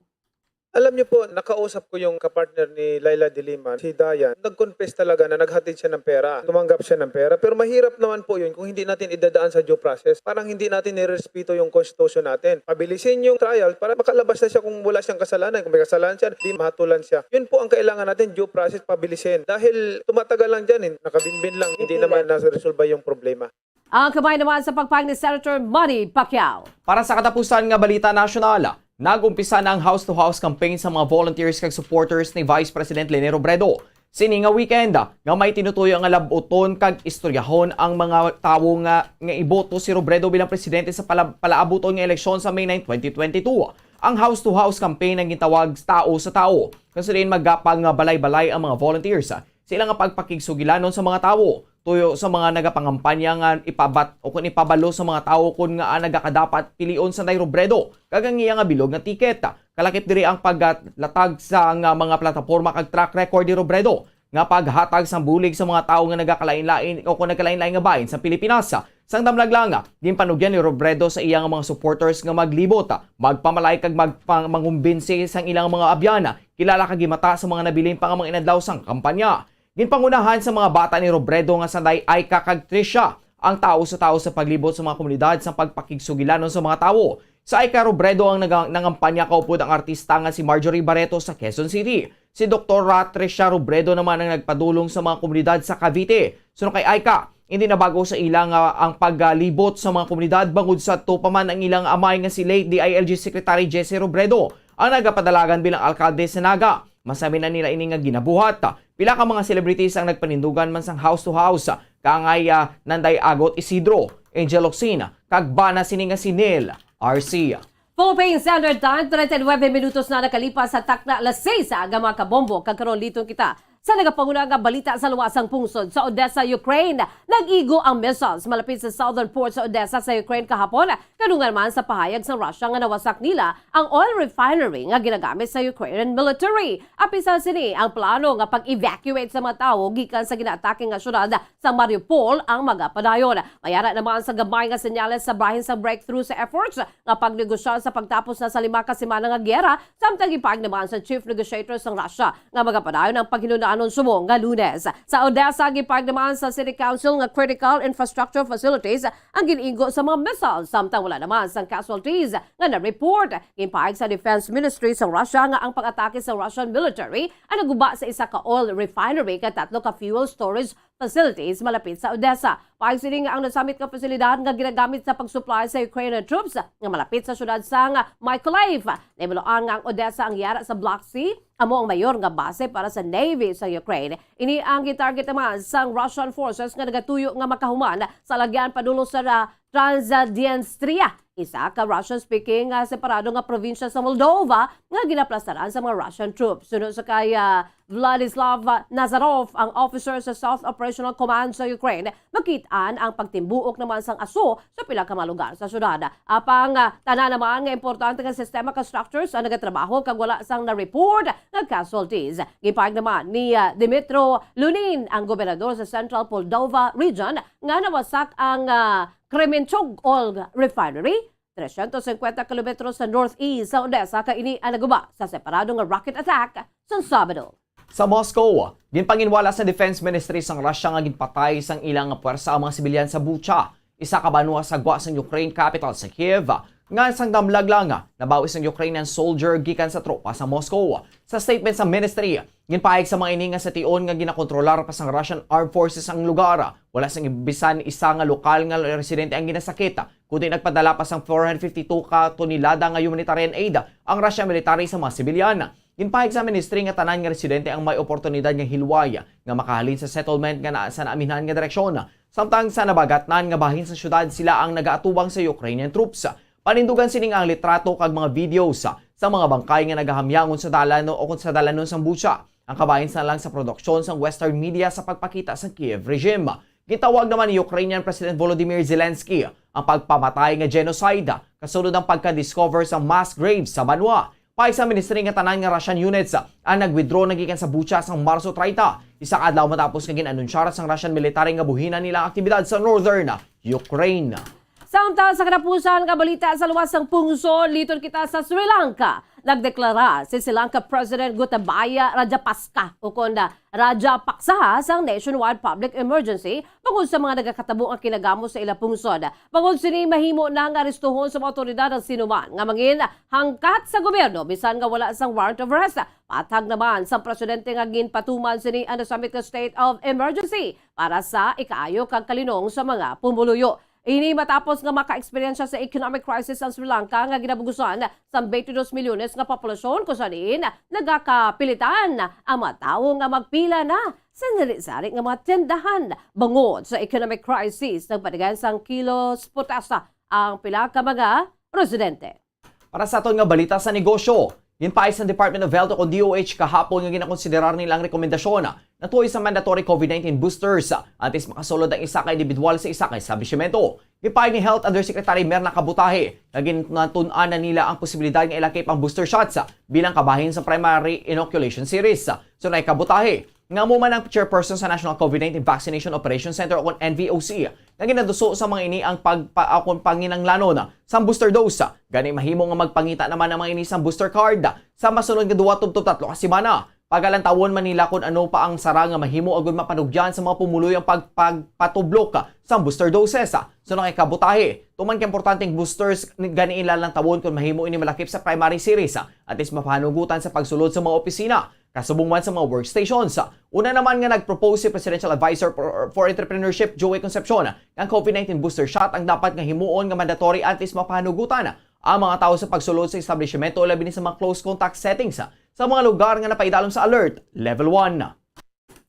Alam niyo po, nakausap ko yung kapartner ni Leila de Lima, si Dayan. Nag-confess talaga na naghatid siya ng pera, tumanggap siya ng pera. Pero mahirap naman po yun kung hindi natin idadaan sa due process. Parang hindi natin nirespeto yung constitution natin. Pabilisin yung trial para makalabas na siya kung wala siyang kasalanan. Kung may kasalanan siya, di mahatulan siya. Yun po ang kailangan natin, due process, pabilisin. Dahil tumatagal lang dyan, eh. Nakabinbin lang, hindi naman naresolba yung problema. Ang kabahin naman sa pagpahayag ni Senator Manny Pacquiao. Para sa katapusan nga balita nasyonal, nag-umpisa na ang house-to-house campaign sa mga volunteers kag supporters ni Vice President Leni Robredo. Sini nga weekend, nga may tinutuyo nga lab-uton kag istoryahon ang mga tawo nga, nga iboto si Robredo bilang presidente sa pala-, palaabuton nga eleksyon sa May nine, twenty twenty-two. Ang house-to-house campaign ang gintawag tao sa tao, kung sa diin magapang nga balay-balay ang mga volunteers. Sa ila nga pagpakigsugilanon sa mga tawo, tuyo sa mga nagapangampanya nga ipabat-, o kun ipabalo sa mga tawo kun ngaa nagakadapat pilion si Robredo kag ang iya nga bilog nga ticket. Kalakip diri ang paglatag sa nga mga plataporma kag track record ni Robredo nga paghatag sang bulig sa mga tawo nga nagakalain-lain o kun nagkalain-lain nga bahin sa Pilipinas. Sang damlag lang, ginpanugyan ni Robredo sa iya nga mga supporters nga maglibot, magpamalay kag magpang-, mangumbinsi sang ilang mga abyan, kilala kag gimata sa mga nabilin pa nga mga inadlaw sang kampanya. Ginpangunahan sa mga bata ni Robredo nga sanday Aika kag Trisha, ang tawo sa tawo sa paglibot sa mga komunidad sa pagpakigsugilanon sa mga tawo. Si Aika Robredo ang naga-, nangampanya kaupod ang artista nga si Marjorie Barreto sa Quezon City. Si Doktor Tricia Robredo naman ang nagpadulong sa mga komunidad sa Cavite. Suno kay Aika, hindi na bago sa ila nga ang paglibot sa mga komunidad bangod sa to pa man ang ilang amay nga si late D I L G Secretary Jesse Robredo ang nagapadalagan bilang alkalde sa Naga. Masami na nila ini nga ginabuhat. Pila ka mga celebrities ang nagpanindugan man sang house to house, kaangay, ah, Nanday Agot Isidro, Angel Locsin, kag bana sini nga si Neil R C. Philippine Standard Time, treinta y nueve minutos na nakalipas sa takna alas seis sa aga, mga kabombo. Kag karon, liton kita sa nagapanguna nga balita sa luwasang pungsod sa Odessa, Ukraine. Nag-igo ang missiles malapit sa southern port sa Odessa sa Ukraine kahapon, kadungan man sa pahayag sa Russia nga nawasak nila ang oil refinery nga ginagamit sa Ukrainian military. Apisan sini, ang plano nga pag-evacuate sa mga tawo gikan sa ginaatake nga syudad sa Mariupol ang magapadayon. Mayara naman sa gamay nga senyales sa bahin sa breakthrough sa efforts nga pagnegosya sa pagtapos na sa lima ka semana nga giyera, samtang gipaig naman sa chief negotiator sang Russia nga magapadayon ang paghinunaanon subong nga Lunes. Sa Odessa, gipaig naman sa City Council nga critical infrastructure facilities ang gin-igo sa mga missiles, samtang wala naman sang casualties nga na-report. Ginpaig sa Defense Ministry sang Russia nga ang pag-atake sa Russian military ang naguba sa isa ka oil refinery kag tatlo ka fuel storage facilities malapit sa Odessa. Paig sini nga ang nasamit nga pasilidad nga ginagamit sa pag-supply sa Ukrainian troops nga malapit sa syudad sang Mykolaiv. Nahibaluan nga ang Odessa ang yara sa Black Sea, amo ang mayor nga base para sa Navy sa Ukraine. Ini ang gitarget naman sang Russian forces nga nagatuyo nga makahuman sa lagyan padulong sa Ra-, Transdniestria, isa ka Russian-speaking, ah, separado nga probinsya sa Moldova nga ginaplastaran sa mga Russian troops. Suno sa kay, ah, Vladislav Nazarov, ang officer sa South Operational Command sa Ukraine, makit-an ang pagtimbuok naman sang aso sa pila ka mga lugar sa syudad. Apang, ah, tanan naman nga importante nga sistema ka structures ang nagatrabaho kag wala sang na-report nga casualties. Gipaig naman ni, ah, Dmytro Lunin, ang gobernador sa Central Moldova Region, nga nawasak ang, ah, Kremenchuk Oil Refinery, trescientos cincuenta kilometros sa northeast sa Odessa, kag ini ang naguba sa separado nga rocket attack sa Sabado. Sa Moscow, ginpanginwala sa Defense Ministry sang Russia nga ginpatay sang ilang pwersa ang mga sibilyan sa Bucha, isa ka banwa sa gwa sang Ukraine capital sa Kiev, nga sang damlag lang nabawi sang Ukrainian soldier gikan sa tropa sa Moscow. Sa statement sa ministry, ginpahayag sa mga ini nga sa tion nga ginakontrolar pa sang Russian Armed Forces ang lugar, wala sang bisan isa nga lokal nga residente ang ginasakit, kundi nagpadala pa sang four hundred fifty-two ka tonelada nga humanitarian aid ang Russian military sa mga sibilyan. Ginpahayag sa ministry nga tanan nga residente ang may oportunidad nga hilway nga makahalin sa settlement nga naa sa naaminhan nga direksyon, samtang sa nabagatnan nga bahin sa syudad sila ang nagaatubang sa Ukrainian troops. Panindugan sini nga ang litrato kag mga videos sa mga bangkay nga nagahamyangon sa dalan o kon sa dalanon sang Bucha ang kabahin sa lang sa produksyon sang Western media sa pagpakita sa Kiev regime. Gitawag naman ni Ukrainian President Volodymyr Zelensky ang pagpamatay nga genocide kasunod ang pagka-discover sa mass graves sa banwa. Paig sa ministry nga tanan nga Russian units ang nag-withdraw na gikan sa Bucha sang Marso treinta, isa ka adlaw matapos nga gin-anunsyar sang Russian military nga buhinan nila ang aktibidad sa northern Ukraine. Samtang sa katapusan nga balita sa luwas sang pungsod, liton kita sa Sri Lanka. Nagdeklara si Sri Lanka President Gotabaya Rajapaksa, ukon na Rajapaksa, sang nationwide public emergency bangod sa mga nagakatabo nga kinagamo sa ila pungsod. Bangod sini, mahimo na nga arestuhon sa mga awtoridad ang sinuman nga mangin hangkat sa gobyerno bisan nga wala sang warrant of arrest. Patag naman sang presidente nga ginpatuman sini ang nasamit nga state of emergency para sa ikaayo kag kalinong sa mga pumuluyo. Ini matapos nga maka-eksperyensya sa economic crisis ang Sri Lanka nga ginabugusan sang twenty-dos milyones nga populasyon, kung sa diin nagakapilitan ang mga tawo nga magpila na sa sari-sari nga mga tindahan. Bangod sa economic crisis, nagpadagan sang kilos protesta ang pila ka mga residente. Para sa aton nga balita sa negosyo, ginpaig sang Department of Health o kon D O H kahapon nga ginakonsiderar nila ang rekomendasyon natuhoy sa mandatory COVID nineteen boosters antes makasulod ang isa ka individual sa isa ka establishmento. Gipaig ni Health Undersecretary Mirna Kabutahe nga ginatun-an na nila ang posibilidad nga ilakip ang booster shots bilang kabahin sa primary inoculation series. Suno kay Kabutahe, nga amo man ang chairperson sa National COVID nineteen Vaccination Operation Center o kon N V O C, nga ginaduso sa mga ini ang pagpa-, o kon panginahanglanon sang booster dose. Gani, mahimo nga magpangita naman ang mga ini sang booster card sa masunod nga duwa tubtob tatlo ka semana. Pagalantawon man nila kung ano pa ang sara nga mahimo agud mapanugyan sa mga pumuluyo ang pagpagpatublok sa booster doses. Sa nakay kabutahe, tuman ka importanteng boosters gani ila lantawon kung mahimo ini malakip sa primary series, at least mapahanugutan sa pagsulod sa mga opisina, kasubong man sa mga workstations. Una naman nga nag-propose si Presidential Advisor for, for Entrepreneurship, Joey Concepcion, nga ang COVID nineteen booster shot ang dapat nga himuon nga mandatory at least mapahanugutan ang mga tawo sa pagsulod sa establishmento, labi ni sa mga close contact settings sa mga lugar nga napaidalom sa Alert Level one.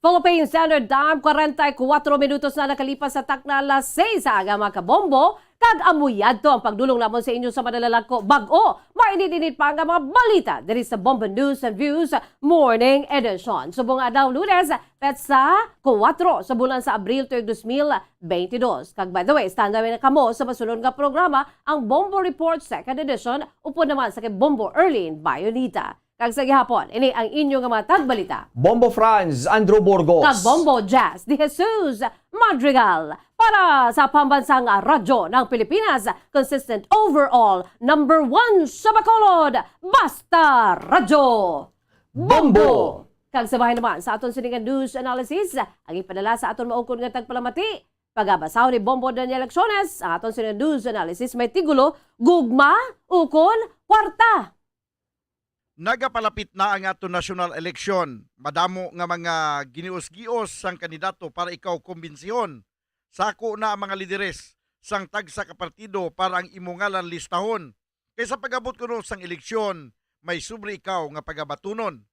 Philippine Standard Time, kwarenta y kuwatro minutos na nakalipas sa takna alas seis sa aga, mga kabombo, kag amo yadto ang pagdulong namon sa inyo sa madalalag ko bag-o mainit-init pa nga mga balita diri sa Bombo News and Views Morning Edition. Subong nga adlaw, Lunes, petsa kuwatro sa bulan sa Abril, tuig dos mil beintidos. Kag by the way, standby na kamo sa masunod nga programa, ang Bombo Report Second Edition, upod naman sa kay Bombo Erlene Bayonita. Kag sa gihapon, ini ang inyo nga mga tagbalita. Bombo Franz Andrew Burgos. Kag Bombo Jazz De Jesus Madrigal. Para sa Pambansang Radyo ng Pilipinas, consistent overall, number one sa Bacolod, Basta Radyo. Bombo! Kag sa bahin naman sa aton sining news analysis, ang ipadala sa aton maukon nga tagpalamati, pagabasahon ni Bombo Daniel Acciones, ang aton sining news analysis may tigulo, Gugma ukon Kwarta. Nagapalapit na ang aton national election. Madamo nga mga ginios-gios sang kandidato para ikaw kumbinsihon. Sako na ang mga lideres sang tagsa ka partido para ang imo ngalan listahon. Kay sa pag-abot kuno sang eleksyon, may sobre ikaw nga pagabatunon.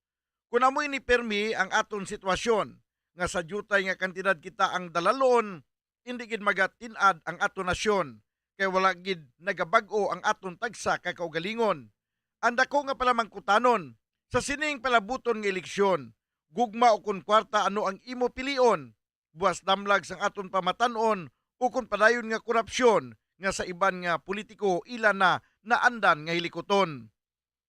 Kun amo ini pirmi ang aton sitwasyon, nga sa diutay nga kantidad kita ang dalalon, indi gid magatin-ad ang aton nasyon, kay wala gid nagabag-o ang aton tagsa ka kaugalingon. Ang dako nga palamangkutanon, sa sining palabuton nga eleksyon, gugma ukon kwarta, ano ang imo pilion? Buas damlag sang aton pamatan-on ukon padayon nga korupsyon nga sa iban nga politiko ila na naandan nga hilikuton?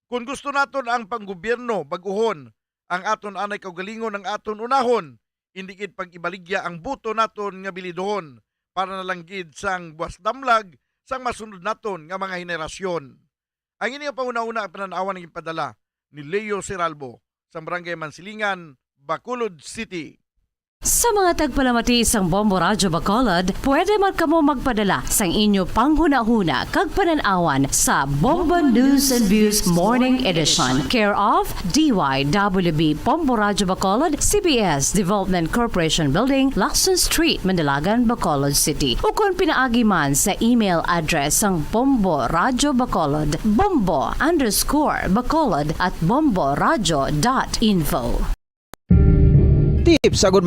Kon gusto naton ang panggobyerno bag-ohon, ang aton anay kaugalingon ang aton unahon, indi gid pag-ibaligya ang boto naton nga bilidohon para na lang gid sang buas damlag sang masunod naton nga mga henerasyon. Ang ini nga panghunahuna ang panan-awan nga ginpadala ni Leo Seralbo, sang Barangay Mansilingan, Bacolod City. Sa mga tagpalamati sang Bombo Radyo Bacolod, pwede man kamo magpadala sang inyo panghunahuna kag panan-awan sa Bombo News and Views Morning Edition, care of D Y W B Bombo Radyo Bacolod, C B S Development Corporation Building, Lacson Street, Mandalagan, Bacolod City, ukon pinaagi man sa email address sang Bombo Radyo Bacolod, bombo underscore bacolod at bomboradyo dot info. Tips agud